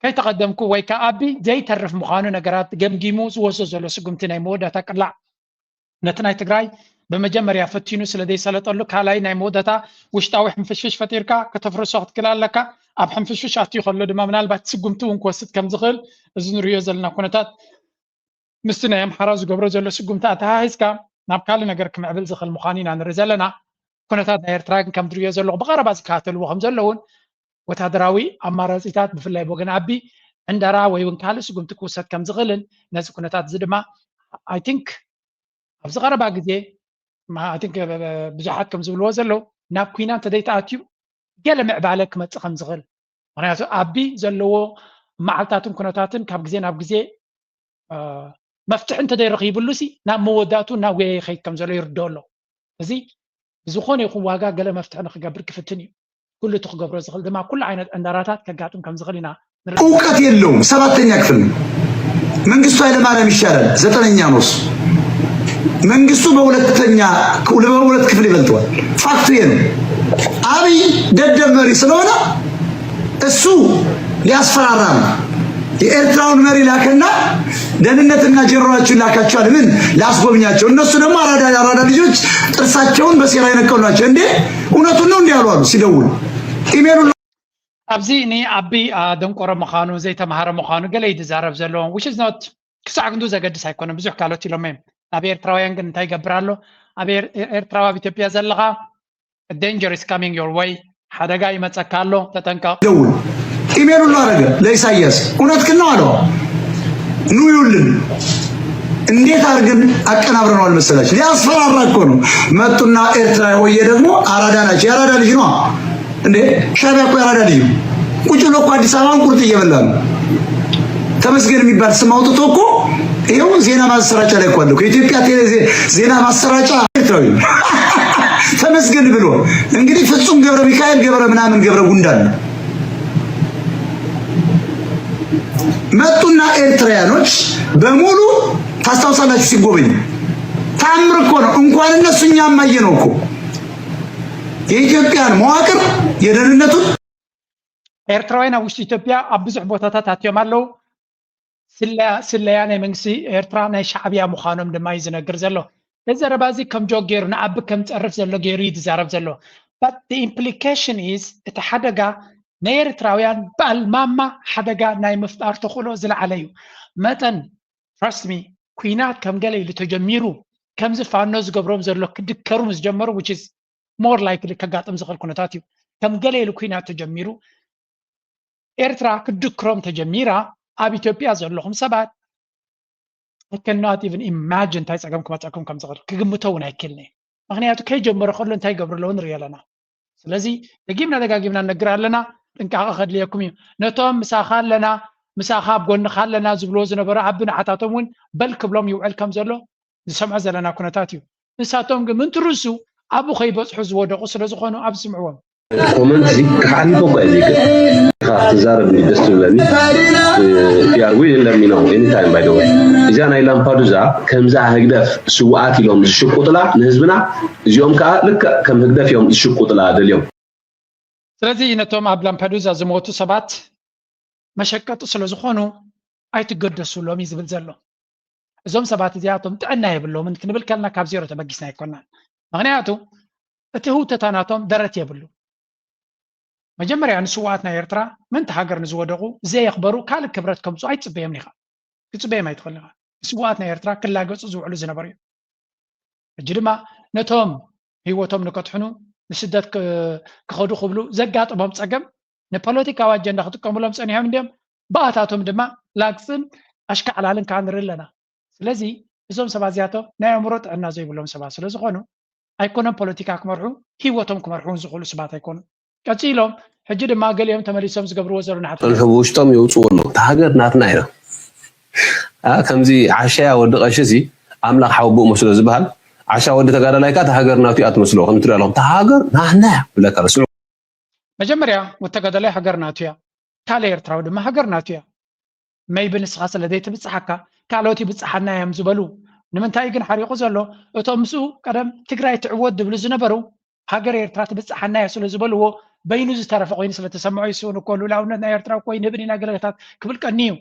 ከይተቐደምኩ ወይ ከዓ ኣቢ ዘይተርፍ ምዃኑ ነገራት ገምጊሙ ዝወስዶ ዘሎ ስጉምቲ ናይ መወዳእታ ቅላዕ ነቲ ናይ ትግራይ ብመጀመርያ ፈቲኑ ስለ ዘይሰለጠሉ ካልኣይ ናይ መወዳእታ ውሽጣዊ ሕንፍሽፍሽ ፈጢርካ ከተፍርሶ ክትክእል ኣለካ። ኣብ ሕንፍሽፍሽ ኣትዩ ከሎ ድማ ምናልባት ስጉምቲ እውን ክወስድ ከም ዝኽእል እዚ ንሪኦ ዘለና ኩነታት ምስቲ ናይ ኣምሓራ ዝገብሮ ዘሎ ስጉምቲ ኣተሓሒዝካ ናብ ካልእ ነገር ክምዕብል ዝኽእል ምዃኑ ኢና ንርኢ ዘለና። ኩነታት ናይ ኤርትራ ግን ከም ትርእዮ ዘለኹ ብቐረባ ዝከታተልዎ ከም ዘለውን ወታደራዊ ኣማራጺታት ብፍላይ ብወገን ኣቢ ዕንደራ ወይ እውን ካልእ ስጉምቲ ክውሰድ ከም ዝኽእልን ነዚ ኩነታት እዚ ድማ I think ኣብዚ ቀረባ ግዜ I think ብዙሓት ከም ዝብልዎ ዘለዉ ናብ ኩናት እንተዘይተኣትዩ ገለ ምዕባለ ክመፅእ ከም ዝኽእል። ምክንያቱ ኣቢ ዘለዎ መዓልታትን ኩነታትን ካብ ግዜ ናብ ግዜ መፍትሒ እንተዘይረኺብሉ ሲ ናብ መወዳእቱ ናብ ጉያ ይኸይድ ከም ዘሎ ይርድኦ ኣሎ። እዚ ብዝኾነ ይኹን ዋጋ ገለ መፍትሒ ንክገብር ክፍትን እዩ። ኩሉ እቲ ክገብሮ ዝኽእል ድማ ኩሉ ዓይነት ዕንደራታት ከጋጥም ከም ዝኽእል ኢና ንርኢ። እውቀት የለውም። ሰባተኛ ክፍል ነው። መንግስቱ ኃይለማርያም ይሻላል። ዘጠነኛ ነው እሱ። መንግስቱ በሁለተኛ በሁለት ክፍል ይበልጠዋል። ፋክቱ ይሄ ነው። አብይ ደደብ መሪ ስለሆነ እሱ ሊያስፈራራ ነው። የኤርትራውን መሪ ላከና ደህንነትና ጀነራሎችን ላካቸዋል። ምን ላስጎብኛቸው? እነሱ ደግሞ አራዳ አራዳ ልጆች ጥርሳቸውን በሴራ የነቀሉ ናቸው። እንዴ እውነቱን ነው እንዲ ያሉ አሉ ሲደውሉ ኢሜሉ ኣብዚ ንኣቢ ደንቆሮ ምዃኑ ዘይተምሃረ ምዃኑ ገለ እዩ ዝዛረብ ዘሎ which is not ክሳዕ ክንዱ ዘገድስ ኣይኮነን። ብዙሕ ካልኦት ኢሎም እዮም። ኣብ ኤርትራውያን ግን እንታይ ይገብር ኣሎ? ኣብ ኤርትራዊ ኣብ ኢትዮጵያ ዘለኻ danger is coming your way ሓደጋ ይመጸካ ኣሎ ተጠንቀቕ። ደውል ኢሜሉን አረገ ለኢሳያስ እውነትክን ነው አለው። ኑ ይውልን እንዴት አድርገን አቀናብረነዋል መሰላችሁ? ሊያስፈራራ እኮ ነው። መጡና ኤርትራ ሆዬ ደግሞ አራዳ ናቸው። የአራዳ ልጅ ነው እንዴ? ሻዕቢያ እኮ የአራዳ ልጅ ነው። ቁጭ ብሎ እኮ አዲስ አበባን ቁርጥ እየበላ ነው። ተመስገን የሚባል ስም አውጥቶ እኮ ይኸው ዜና ማሰራጫ ላይ እኮ አለ። ከኢትዮጵያ ዜና ማሰራጫ ኤርትራዊ ተመስገን ብሎ እንግዲህ ፍጹም ገብረ ሚካኤል ገብረ ምናምን ገብረ ጉንዳን ነው። መጡና ኤርትራውያኖች በሙሉ ታስታውሳላችሁ ሲጎበኙ ታምር እኮ ነው። እንኳን እነሱ እኛም አየነው እኮ የኢትዮጵያን መዋቅር የደህንነቱን ኤርትራውያን ኣብ ውሽጢ ኢትዮጵያ ኣብ ብዙሕ ቦታታት ኣትዮም ኣለዉ። ስለያ ናይ መንግስቲ ኤርትራ ናይ ሻዕብያ ምዃኖም ድማ እዩ ዝነግር ዘሎ። እዚ ዘረባ እዚ ከም ጆክ ገይሩ ንኣቢ ከም ጸርፍ ዘሎ ገይሩ እዩ ዝዛረብ ዘሎ። But the implication is እቲ ሓደጋ ናይ ኤርትራውያን ባልማማ ሓደጋ ናይ ምፍጣር ተኽእሎ ዝለዓለ እዩ። መጠን trust me ኩናት ከም ገለ ኢሉ ተጀሚሩ ከምዚ ፋኖ ዝገብሮም ዘሎ ክድከሩ ምስ ጀመሩ which is more likely ከጋጥም ዝኽእል ኩነታት እዩ። ከም ገለ ኢሉ ኩናት ተጀሚሩ ኤርትራ ክትድክሮም ተጀሚራ ኣብ ኢትዮጵያ ዘለኹም ሰባት I cannot even imagine እንታይ ፀገም ክመፀኩም ከም ዝኽእል ክግምቶ እውን ኣይክእልን እየ። ምክንያቱ ከይጀመረ ከሎ እንታይ ይገብሩ ኣለዉ ንሪኢ ኣለና። ስለዚ ደጊምና ደጋጊምና ንነግር ኣለና፣ ጥንቃቐ ከድልየኩም እዩ። ነቶም ምሳኻ ኣለና ምሳኻ ኣብ ጎንኻ ኣለና ዝብልዎ ዝነበሩ ዓቢ ንዓታቶም እውን በል ክብሎም ይውዕል ከም ዘሎ ዝሰምዖ ዘለና ኩነታት እዩ። ንሳቶም ግን ምንትርሱ ኣብኡ ከይበፅሑ ዝወደቑ ስለ ዝኾኑ ኣብ ዝስምዕዎም ኮመንት እዚ ክሓልፎ እኳ እየ ዘይክእል። ኢኻ ክትዛረብ እንዲ ደስ ትብለኒ። We are willing let me know anytime by the way። እዚኣ ናይ ላምፓዱዛ ከምዛ ህግደፍ ስውኣት ኢሎም ዝሽቁጥላ ንህዝብና እዚኦም ከዓ ልክዕ ከም ህግደፍ እዮም ዝሽቁጥላ ደልዮም። ስለዚ ነቶም ኣብ ላምፓዱዛ ዝሞቱ ሰባት መሸቀጢ ስለ ዝኾኑ ኣይትገደሱሎም እዩ ዝብል ዘሎ። እዞም ሰባት እዚኣቶም ጥዕና የብሎምን ክንብል ከልና ካብ ዜሮ ተበጊስና ኣይኮናን። ምክንያቱ እቲ ህውተታ ናቶም ደረት የብሉ። መጀመርያ ንስውኣት ናይ ኤርትራ ምንቲ ሃገር ንዝወደቑ ዘየኽበሩ ካልእ ክብረት ከምፁ ኣይትፅበዮም ኢኻ። ክትፅበዮም ኣይትኽእልን ኢኻ። ንስውኣት ናይ ኤርትራ ክላገፁ ዝውዕሉ ዝነበሩ እዮም። ሕጂ ድማ ነቶም ህይወቶም ንከድሕኑ ንስደት ክኸዱ ክብሉ ዘጋጥሞም ፀገም ንፖለቲካዊ ኣጀንዳ ክጥቀሙሎም ፀኒሖም እንዲዮም። ብኣታቶም ድማ ላግፅን ኣሽካዕላልን ከዓ ንርኢ ኣለና። ስለዚ እዞም ሰባት እዚኣቶም ናይ ኣእምሮ ጥዕና ዘይብሎም ሰባት ስለ ዝኾኑ ኣይኮነን ፖለቲካ ክመርሑ ህይወቶም ክመርሑ እውን ዝኽእሉ ሰባት ኣይኮኑን። ቀፂሎም ሕጂ ድማ ገሊኦም ተመሊሶም ዝገብርዎ ዘሎ ናሕት ጸንሑ ብውሽጦም የውፅዎ ኣለዉ። እታ ሃገር ናትና ኢና። ከምዚ ዓሻያ ወዲ ቀሺ ሲ ኣምላኽ ሓወቦኡ መስሎ ዝበሃል ዓሻ ወዲ ተጋዳላይ ከኣ እታ ሃገር ናቱ እያ ትመስሎ። ከም ትሪኦ ኣለኹም እታ ሃገር ናትና እያ ብለካ ስዑ መጀመርያ ወተጋዳላይ ሃገር ናቱ እያ፣ ካልእ ኤርትራዊ ድማ ሃገር ናቱ እያ። መይቢ ንስኻ ስለ ዘይትብጽሓካ ካልኦት ይብጽሓና እዮም ዝበሉ ንምንታይ ግን ሓሪቑ ዘሎ? እቶም ምስኡ ቀደም ትግራይ ትዕወት ዝብሉ ዝነበሩ ሃገር ኤርትራ ትብጽሓና እያ ስለ ዝበልዎ በይኑ ዝተረፈ ኮይኑ ስለ ተሰምዖ ይስእኑ እኮ ልኡላውነት ናይ ኤርትራ እኮ ይንህብን ኢና ገለታት ክብል ቀንዩ።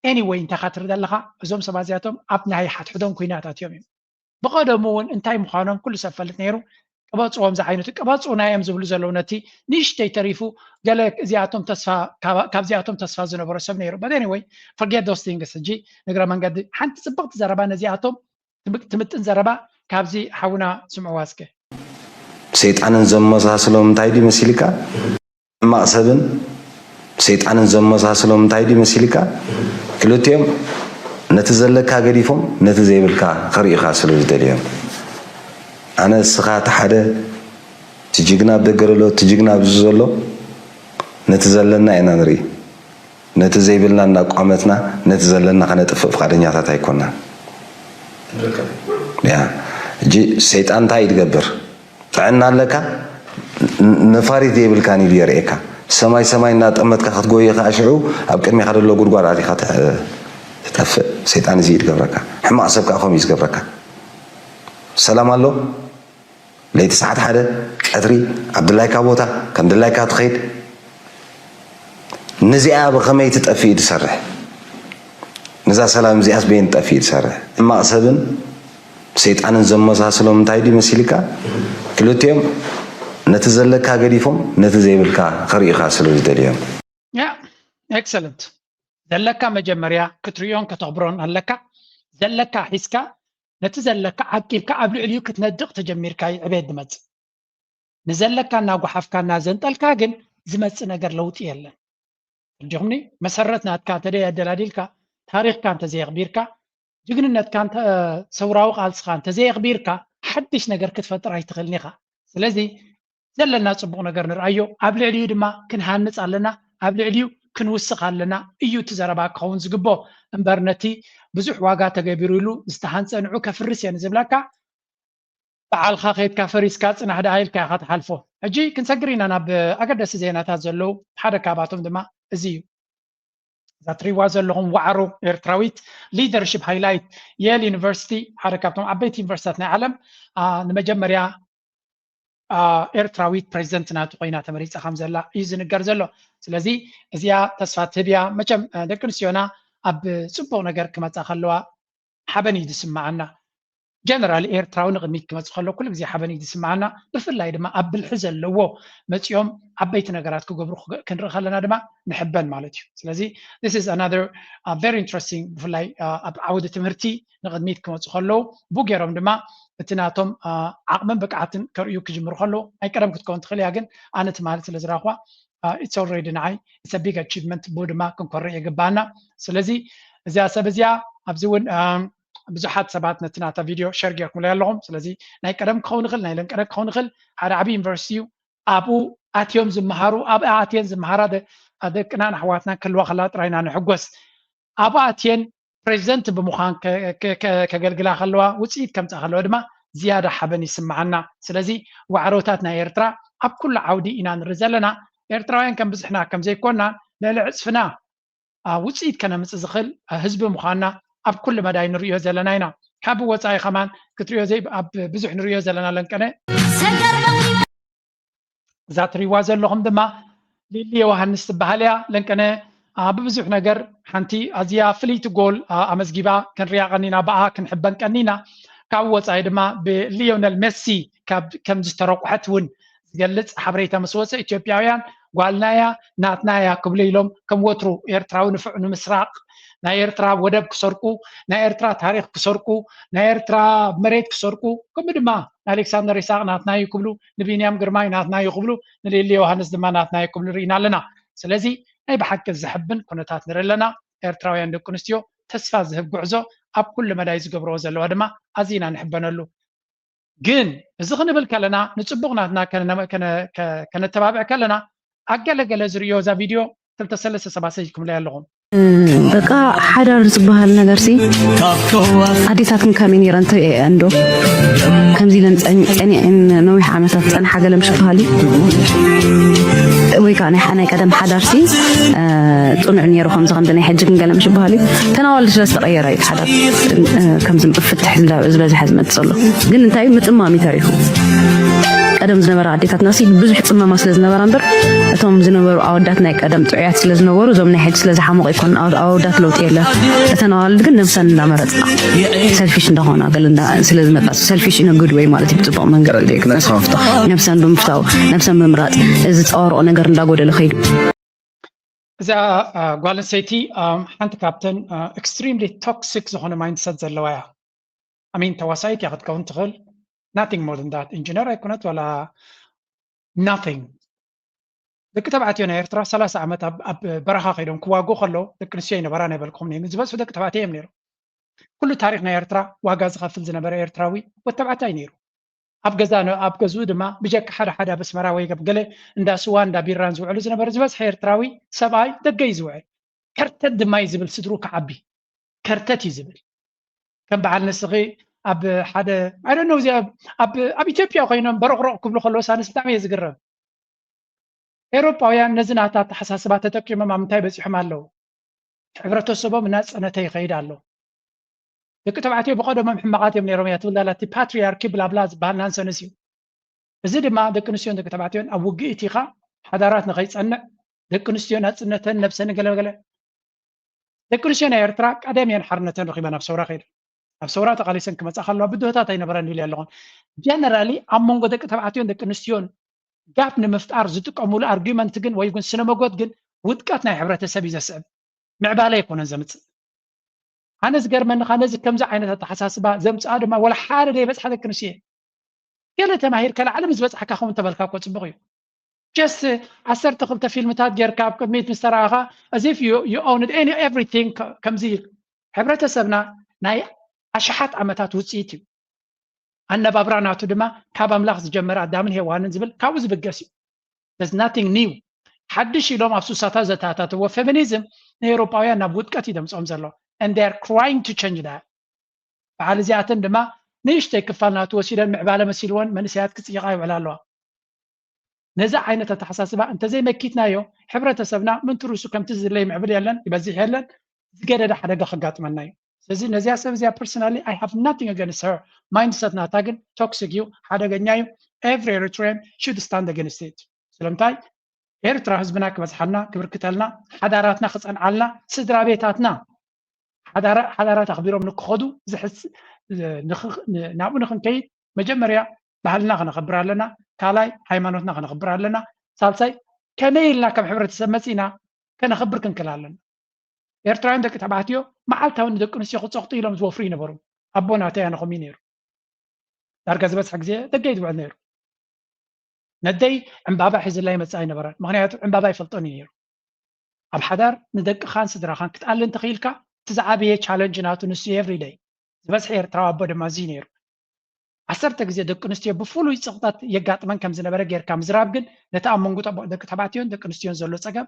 Anyway እንታይ ኢኻ ትርኢ ዘለኻ? እዞም ሰባት እዚኣቶም ኣብ ናይ ሓድሕዶም ኲናት ኣትዮም እዮም። ብቐደሙ እውን እንታይ ምዃኖም ኩሉ ሰብ ፈልጥ ነይሩ። ቅበጽዎም ዝዓይነቱ ቅበጹና እዮም ዝብሉ ዘለዉ ነቲ ንእሽተይ ተሪፉ ገለ እዚኣቶም ተስፋ ካብዚኣቶም ተስፋ ዝነበሮ ሰብ ነይሩ። But anyway forget those things። ሕጂ ንግረ መንገዲ ሓንቲ ጽብቕቲ ዘረባ ነዚኣቶም ትምጥን ዘረባ ካብዚ ሓውና ስምዕዋ እስከ። ሰይጣንን ዘመሳስሎም እንታይ ድዩ መሲልካ? ሕማቕ ሰብን ሰይጣንን ዘመሳስሎም እንታይ ድዩ መሲልካ? ክልቲኦም ነቲ ዘለካ ገዲፎም ነቲ ዘይብልካ ክርእዩኻ ስለ ዝደልዩ እዮም። ኣነ እስኻ እቲ ሓደ እቲ ጅግና ኣብ ደገ ዘሎ፣ እቲ ጅግና ኣብዚ ዘሎ፣ ነቲ ዘለና ኢና ንርኢ። ነቲ ዘይብልና እናቋመትና ነቲ ዘለና ከነጥፍእ ፍቓደኛታት ኣይኮናን። ያ ሕጂ ሰይጣን እንታይ እዩ ዝገብር? ጥዕና ኣለካ፣ ን- ነፋሪት ዘይብልካን እዩ የርእየካ። ሰማይ ሰማይ እናጠመትካ ክትጎይ ከኣ ሽዑ ኣብ ቅድሚኻ ዘሎ ጉድጓድ ኣቲኻ ትጠፍእ። ሰይጣን እዚ እዩ ዝገብረካ። ሕማቕ ሰብ ከኣ ከምኡ እዩ ዝገብረካ። ሰላም ኣሎ፣ ለይቲ ሰዓት ሓደ ቀትሪ ኣብ ድላይካ ቦታ ከም ድላይካ ትኸይድ። ነዚኣ ብኸመይ ትጠፍእ እዩ ዝሰርሕ? ነዛ ሰላም እዚኣስ በየን ትጠፍእ እዩ ዝሰርሕ? ሕማቕ ሰብን ሰይጣንን ዘመሳስሎም እንታይ ድዩ መሲልካ? ክልቲኦም ነቲ ዘለካ ገዲፎም ነቲ ዘይብልካ ክርእዩኻ ስለ ዝደልዮም። ያ ኤክሰለንት። ዘለካ መጀመርያ ክትርእዮን ከተኽብሮን ኣለካ። ዘለካ ሒዝካ ነቲ ዘለካ ዓቂብካ ኣብ ልዕሊኡ ክትነድቕ ተጀሚርካ እዩ ዕቤት ዝመጽእ። ንዘለካ እናጓሓፍካ እናዘንጠልካ ግን ዝመጽእ ነገር ለውጢ የለን። እንዲኹምኒ መሰረት ናትካ እንተደይ ኣደላዲልካ፣ ታሪኽካ እንተዘየኽቢርካ፣ ጅግንነትካ እንተ ሰውራዊ ቃልስኻ እንተዘየኽቢርካ ሓድሽ ነገር ክትፈጥር ኣይትኽእልን ኢኻ። ስለዚ ዘለና ጽቡቕ ነገር ንርኣዮ፣ ኣብ ልዕሊኡ ድማ ክንሃንጽ ኣለና፣ ኣብ ልዕሊኡ ክንውስኽ ኣለና እዩ እቲ ዘረባ ክኸውን ዝግቦ። እምበር ነቲ ብዙሕ ዋጋ ተገቢሩ ኢሉ ዝተሃንጸ ንዑ ከፍርስ እየ ንዝብለካ በዓልኻ ከይድካ ፈሪስካ ጽናሕ ደኣ ኢልካ ኢኻ ትሓልፎ። ሕጂ ክንሰግር ኢና ናብ ኣገደስቲ ዜናታት ዘለዉ። ሓደ ካብኣቶም ድማ እዚ እዩ። እዛ ትሪዋ ዘለኹም ዋዕሮ ኤርትራዊት ሊደርሽፕ ሃይላይት የል ዩኒቨርሲቲ ሓደ ካብቶም ዓበይቲ ዩኒቨርሲታት ናይ ዓለም ንመጀመርያ ኤርትራዊት ፕሬዚደንት ናቱ ኮይና ተመሪፃ ከም ዘላ እዩ ዝንገር ዘሎ። ስለዚ እዚኣ ተስፋ ትህብ እያ። መቸም ደቂ ኣንስትዮና ኣብ ፅቡቕ ነገር ክመፃ ከለዋ ሓበን እዩ ዝስምዓና። ጀነራሊ ኤርትራዊ ንቕድሚት ክመፅእ ከሎ ኩሉ ግዜ ሓበን እዩ ዝስምዓና። ብፍላይ ድማ ኣብ ብልሒ ዘለዎ መፂኦም ዓበይቲ ነገራት ክገብሩ ክንርኢ ከለና ድማ ንሕበን ማለት እዩ። ስለዚ this is another very interesting ብፍላይ ኣብ ዓውዲ ትምህርቲ ንቕድሚት ክመፁ ከለዉ ብኡ ገይሮም ድማ እቲ ናቶም ዓቕምን ብቅዓትን ከርእዩ ክጅምሩ ከለዉ ናይ ቀደም ክትከውን ትኽእል እያ። ግን ኣነ ትማሊ ስለ ዝረኣኽዋ it's already ንዓይ it's big achievement ብኡ ድማ ክንኮርዕ ይግባና። ስለዚ እዚኣ ሰብ እዚኣ ኣብዚ እውን ብዙሓት ሰባት ነቲ ናታ ቪድዮ ሸር ጌርኩምለይ ኣለኹም። ስለዚ ናይ ቀደም ክኸውን ይኽእል ናይ ለንቀደ ክኸውን ይኽእል ሓደ ዓብዪ ዩኒቨርሲቲ እዩ። ኣብኡ ኣትዮም ዝመሃሩ ኣብኣ ኣትየን ዝመሃራ ደቅናን ኣሕዋትናን ክህልዋ ከለዋ ጥራይ ኢና ንሕጎስ። ኣብኡ ኣትየን ፕሬዚደንት ብምዃን ከገልግላ ከለዋ ውፅኢት ከምፅኣ ከለዋ ድማ ዝያዳ ሓበን ይስምዓና። ስለዚ ዋዕሮታት ናይ ኤርትራ ኣብ ኩሉ ዓውዲ ኢና ንርኢ ዘለና። ኤርትራውያን ከም ብዝሕና ከም ዘይኮና ልዕሊ ዕፅፍና ውፅኢት ከነምፅእ ዝኽእል ህዝቢ ምዃንና ኣብ ኩሉ መዳይ ንርእዮ ዘለና ኢና። ካብ ወፃኢ ከማን ክትርእዮ ኣብ ብዙሕ ንርእዮ ዘለና ለንቀነ እዛ ትሪዋ ዘለኹም ድማ ሊሊ ዮሃንስ ትበሃል እያ። ለንቀነ ብብዙሕ ነገር ሓንቲ ኣዝያ ፍልይቲ ጎል ኣመዝጊባ ክንሪያ ቀኒና፣ ብኣ ክንሕበን ቀኒና። ካብ ወፃኢ ድማ ብሊዮነል ሜሲ ከም ዝተረቁሐት እውን ዝገልፅ ሓበሬታ ምስ ወፀ ኢትዮጵያውያን ጓልና እያ ናትና እያ ክብሉ ኢሎም ከም ወትሩ ኤርትራዊ ንፍዕ ንምስራቕ ናይ ኤርትራ ወደብ ክሰርቁ ናይ ኤርትራ ታሪኽ ክሰርቁ ናይ ኤርትራ መሬት ክሰርቁ ከምኡ ድማ ንኣሌክሳንደር ይስሃቅ ናትና እዩ ክብሉ ንቢንያም ግርማይ ናትና እዩ ክብሉ ንሊሊ ዮሃንስ ድማ ናትና እዩ ክብሉ ርኢና ኣለና። ስለዚ ናይ ብሓቂ ዘሕብን ኩነታት ንርኢ ኣለና። ኤርትራውያን ደቂ ኣንስትዮ ተስፋ ዝህብ ጉዕዞ ኣብ ኩሉ መዳይ ዝገብርዎ ዘለዋ ድማ ኣዚና ንሕበነሉ። ግን እዚ ክንብል ከለና ንፅቡቕ ናትና ከነተባብዕ ከለና ኣገለገለ ዝርእዮ እዛ ቪድዮ ክልተ ሰለስተ ሰባት ሰይድኩምለይ ኣለኹም። በቃ ሓዳር ዝበሃል ነገር ሲ ኣዴታትን ከመይ ነይረን ትርእየን ዶ? ከምዚ ኢለን ፀኒዐን ነዊሕ ዓመታት ፀንሓ ገለ ምሽ በሃል እዩ ወይ ከዓ ናይ ቀደም ሓዳር ሲ ፅኑዕ ነይሩ ከምዚ ከምዚ ናይ ሕጂ ግን ገለ ምሽ በሃል እዩ። ተናዋልዲ ስለ ዝተቐየረ እዩ ሓዳር ከምዚ ፍትሕ ዝበዝሐ ዝመፅእ ዘሎ ግን እንታይ ምፅማም እዩ ተሪፉ። ቀደም ዝነበራ ኣዴታትና ሲ ብዙሕ ፅመማ ስለ ዝነበራ እምበር እቶም ዝነበሩ ኣወዳት ናይ ቀደም ጥዑያት ስለ ዝነበሩ እዞም ናይ ሕጂ ስለ ዝሓመቑ ኣይኮኑን። ኣወዳት ለውጢ የለን። እተን ኣዋልድ ግን ነብሰን እንዳመረፃ ሰልፊሽ እንዳኾና ገለ ስለ ዝመፃ ሰልፊሽ in a good way ማለት እዩ ብፅቡቕ መንገዲ ነብሰን ብምፍታው ነብሰን ብምምራፅ እዚ ዝፀዋርኦ ነገር እንዳጎደለ ከይዱ። እዛ ጓል ኣንስተይቲ ሓንቲ ካብተን extremely toxic ዝኾነ mindset ዘለዋ እያ። I mean ተዋሳኢት እያ ክትከውን ትኽእል nothing more than that ኢንጂነር ኣይኮነት ዋላ nothing። ደቂ ተባዕትዮ ናይ ኤርትራ ሰላሳ ዓመት ኣብ በረኻ ከይዶም ክዋግኡ ከለዉ ደቂ ኣንስትዮ ኣይነበራን ኣይበልኩኹምን እየ። ዝበዝሑ ደቂ ተባዕትዮ እዮም ነይሮም። ኩሉ ታሪኽ ናይ ኤርትራ ዋጋ ዝኸፍል ዝነበረ ኤርትራዊ ወዲ ተባዕታይ ነይሩ። ኣብ ገዛ ኣብ ገዝኡ ድማ ብጀካ ሓደ ሓደ ኣብ ኣስመራ ወይ ኣብ ገለ እንዳ ስዋ እንዳ ቢራን ዝውዕሉ ዝነበሩ ዝበዝሐ ኤርትራዊ ሰብኣይ ደገ እዩ ዝውዕል። ከርተት ድማ እዩ ዝብል ስድሩ ክዓቢ ከርተት እዩ ዝብል። ከም በዓል ንስኺ ኣብ ሓደ ኣይ ዶንት ኖ እዚ ኣብ ኢትዮጵያ ኮይኖም በረቕረቕ ክብሉ ከለዎ ሳንስ ብጣዕሚ እየ ዝግረም። ኤውሮጳውያን ነዚ ናታ ኣተሓሳስባ ተጠቂሞም ኣብ ምንታይ በፂሖም ኣለዉ? ሕብረተሰቦም እናፀነተ ይኸይድ ኣሎ። ደቂ ተባዕትዮ ብቐደሞም ሕማቓት እዮም ነይሮም እያ ትብል ላ እቲ ፓትሪያርኪ ብላብላ ዝበሃል ናንሰንስ እዩ። እዚ ድማ ደቂ ኣንስትዮን ደቂ ተባዕትዮን ኣብ ውግእ እቲኻ ሓዳራት ንኸይፀንዕ ደቂ ኣንስትዮ ናፅነተን ነብሰን ገለገለ ደቂ ኣንስትዮ ናይ ኤርትራ ቀደም እየን ሓርነተን ረኺበን ኣብ ሰውራ ከይደን ኣብ ሰውራ ተቓሊሰን ክመፃ ከለዋ ብድሆታት ኣይነበረን ኢለ ኣለኹን። ጀነራሊ ኣብ መንጎ ደቂ ተባዕትዮን ደቂ ኣንስትዮን ጋፕ ንምፍጣር ዝጥቀሙሉ ኣርጊመንት ግን ወይ ግን ስነ መጎት ግን ውድቀት ናይ ሕብረተሰብ እዩ ዘስዕብ፣ ምዕባለ ኣይኮነን ዘምፅእ። ኣነ ዝገርመኒ ከ ነዚ ከምዚ ዓይነት ኣተሓሳስባ ዘምፅኣ ድማ ወላ ሓደ ደይበፅሓ ደቂ ኣንስትዮ እየን። ገለ ተማሂር ከላዕሊ ምስ በፅሓካ ከምኡ እንተበልካ እኮ ፅቡቅ እዩ። ጀስት ዓሰርተ ክልተ ፊልምታት ጌርካ ኣብ ቅድሚት ምስ ተረኣኻ as if you own everything ከምዚ ሕብረተሰብና ናይ ኣሽሓት ዓመታት ውፅኢት እዩ። ኣነባብራ ናቱ ድማ ካብ ኣምላኽ ዝጀመረ ኣዳምን ሄዋንን ዝብል ካብኡ ዝብገስ እዩ። There's nothing new። ሓድሽ ኢሎም ኣብ ሱሳታት ዘተኣታተዎ ፌሚኒዝም ንኤውሮጳውያን ናብ ውድቀት እዩ ደምፅኦም ዘሎ and they are trying to change that። በዓል እዚኣተን ድማ ንእሽተይ ክፋል ናቱ ወሲደን ምዕባለ መሲልወን መንእሰያት ክፅይቓ ይውዕላ ኣለዋ። ነዚ ዓይነት ኣተሓሳስባ እንተዘይመኪትናዮ ሕብረተሰብና ምንትሩሱ ከምቲ ዝድለ ይምዕብል የለን ይበዝሕ የለን ዝገደደ ሓደጋ ከጋጥመና እዩ። ስለዚ ነዚኣ ሰብ እዚኣ personally I have nothing against her። ማይንድሰት ናታ ግን ቶክሲክ እዩ፣ ሓደገኛ እዩ። Every Eritrean should stand against it። ስለምንታይ ኤርትራ ህዝብና ክበዝሓልና ክብርክተልና ሓዳራትና ክፀንዓልና ስድራ ቤታትና ሓዳራት ኣኽቢሮም ንክኸዱ ናብኡ ንክንከይድ መጀመርያ ባህልና ከነኽብር ኣለና። ካልኣይ ሃይማኖትና ከነኽብር ኣለና። ሳልሳይ ከመይ ኢልና ከም ሕብረተሰብ መፂና ከነኽብር ክንክል ኣለና። ኤርትራውያን ደቂ ተባዕትዮ መዓልታዊ ንደቂ ኣንስትዮ ክፀቕጡ ኢሎም ዝወፍሩ ይነበሩ። ኣቦ ናተይ ኣነ ከምኡ ነይሩ። ዳርጋ ዝበዝሐ ግዜ ደገ እዩ ዝውዕል ነይሩ። ነደይ ዕምባባ ሒዝላ ይመፅእ ኣይነበረን፣ ምክንያቱ ዕምባባ ይፈልጦን እዩ ነይሩ። ኣብ ሓዳር ንደቅኻን ስድራኻን ክትኣሊ እንተኽኢልካ እቲ ዝዓበየ ቻለንጅ ናቱ ንሱ ኤቭሪደይ። ዝበዝሐ ኤርትራዊ ኣቦ ድማ እዚ ነይሩ። ዓሰርተ ግዜ ደቂ ኣንስትዮ ብፍሉይ ፀቕጣት የጋጥመን ከም ዝነበረ ጌርካ ምዝራብ ግን ነቲ ኣብ መንጎ ደቂ ተባዕትዮን ደቂ ኣንስትዮን ዘሎ ፀገም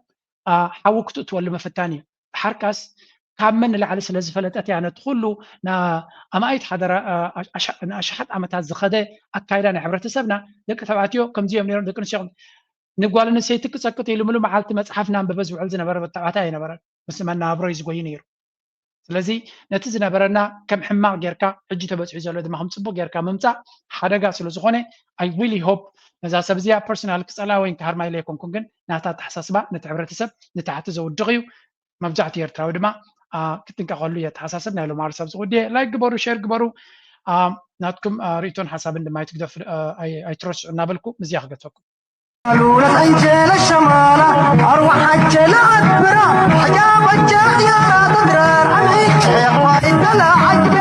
ሓዊ ክትእትወሉ ምፍታን እዩ። ሓርካስ ካብ መን ንላዕሊ ስለ ዝፈለጠት እያ ነቲ ኩሉ ንኣማኢት ሓደራ ንኣሽሓት ዓመታት ዝኸደ ኣካይዳ ናይ ሕብረተሰብና ደቂ ተባዕትዮ ከምዚ እዮም ነይሮም ደቂ ኣንስትዮ ንጓል ኣንስተይቲ ክፀቅጥ ኢሉ ምሉ መዓልቲ መፅሓፍ እናንበበ ዝውዕል ዝነበረ ተባዕታይ ኣይነበረን። ምስ መናብሮ እዩ ዝጎዩ ነይሩ። ስለዚ ነቲ ዝነበረና ከም ሕማቕ ጌርካ ሕጂ ተበፂሑ ዘሎ ድማ ከም ፅቡቅ ጌርካ ምምፃእ ሓደጋ ስለ ዝኾነ I really hope ነዛ ሰብ እዚኣ ፐርሶናል ክፀልኣ ወይ ክሃርማ ኢለ ኣይኮንኩን ግን ናታ ኣተሓሳስባ ነቲ ሕብረተሰብ ንታሕቲ ዘውድቕ እዩ። መብዛሕትኡ ኤርትራዊ ድማ ክጥንቀቐሉ እየ ኣተሓሳስብ ናይ ሎማዓል ሰብ ዝቕዲ ላይክ ግበሩ ሼር ግበሩ ናትኩም ርእቶን ሓሳብን ድማ ኣይትግደፍ ኣይትረስዑ እናበልኩ ምዝያ ክገተኩም ሉለት ኣንጀለ ሸማላ ኣርዋሕ ኣጀለ ኣትብራ ሕጃብ ኣጀለ ያራ ትድራር ኣምዒ ሸይኽ ዋይተላ ዓጀ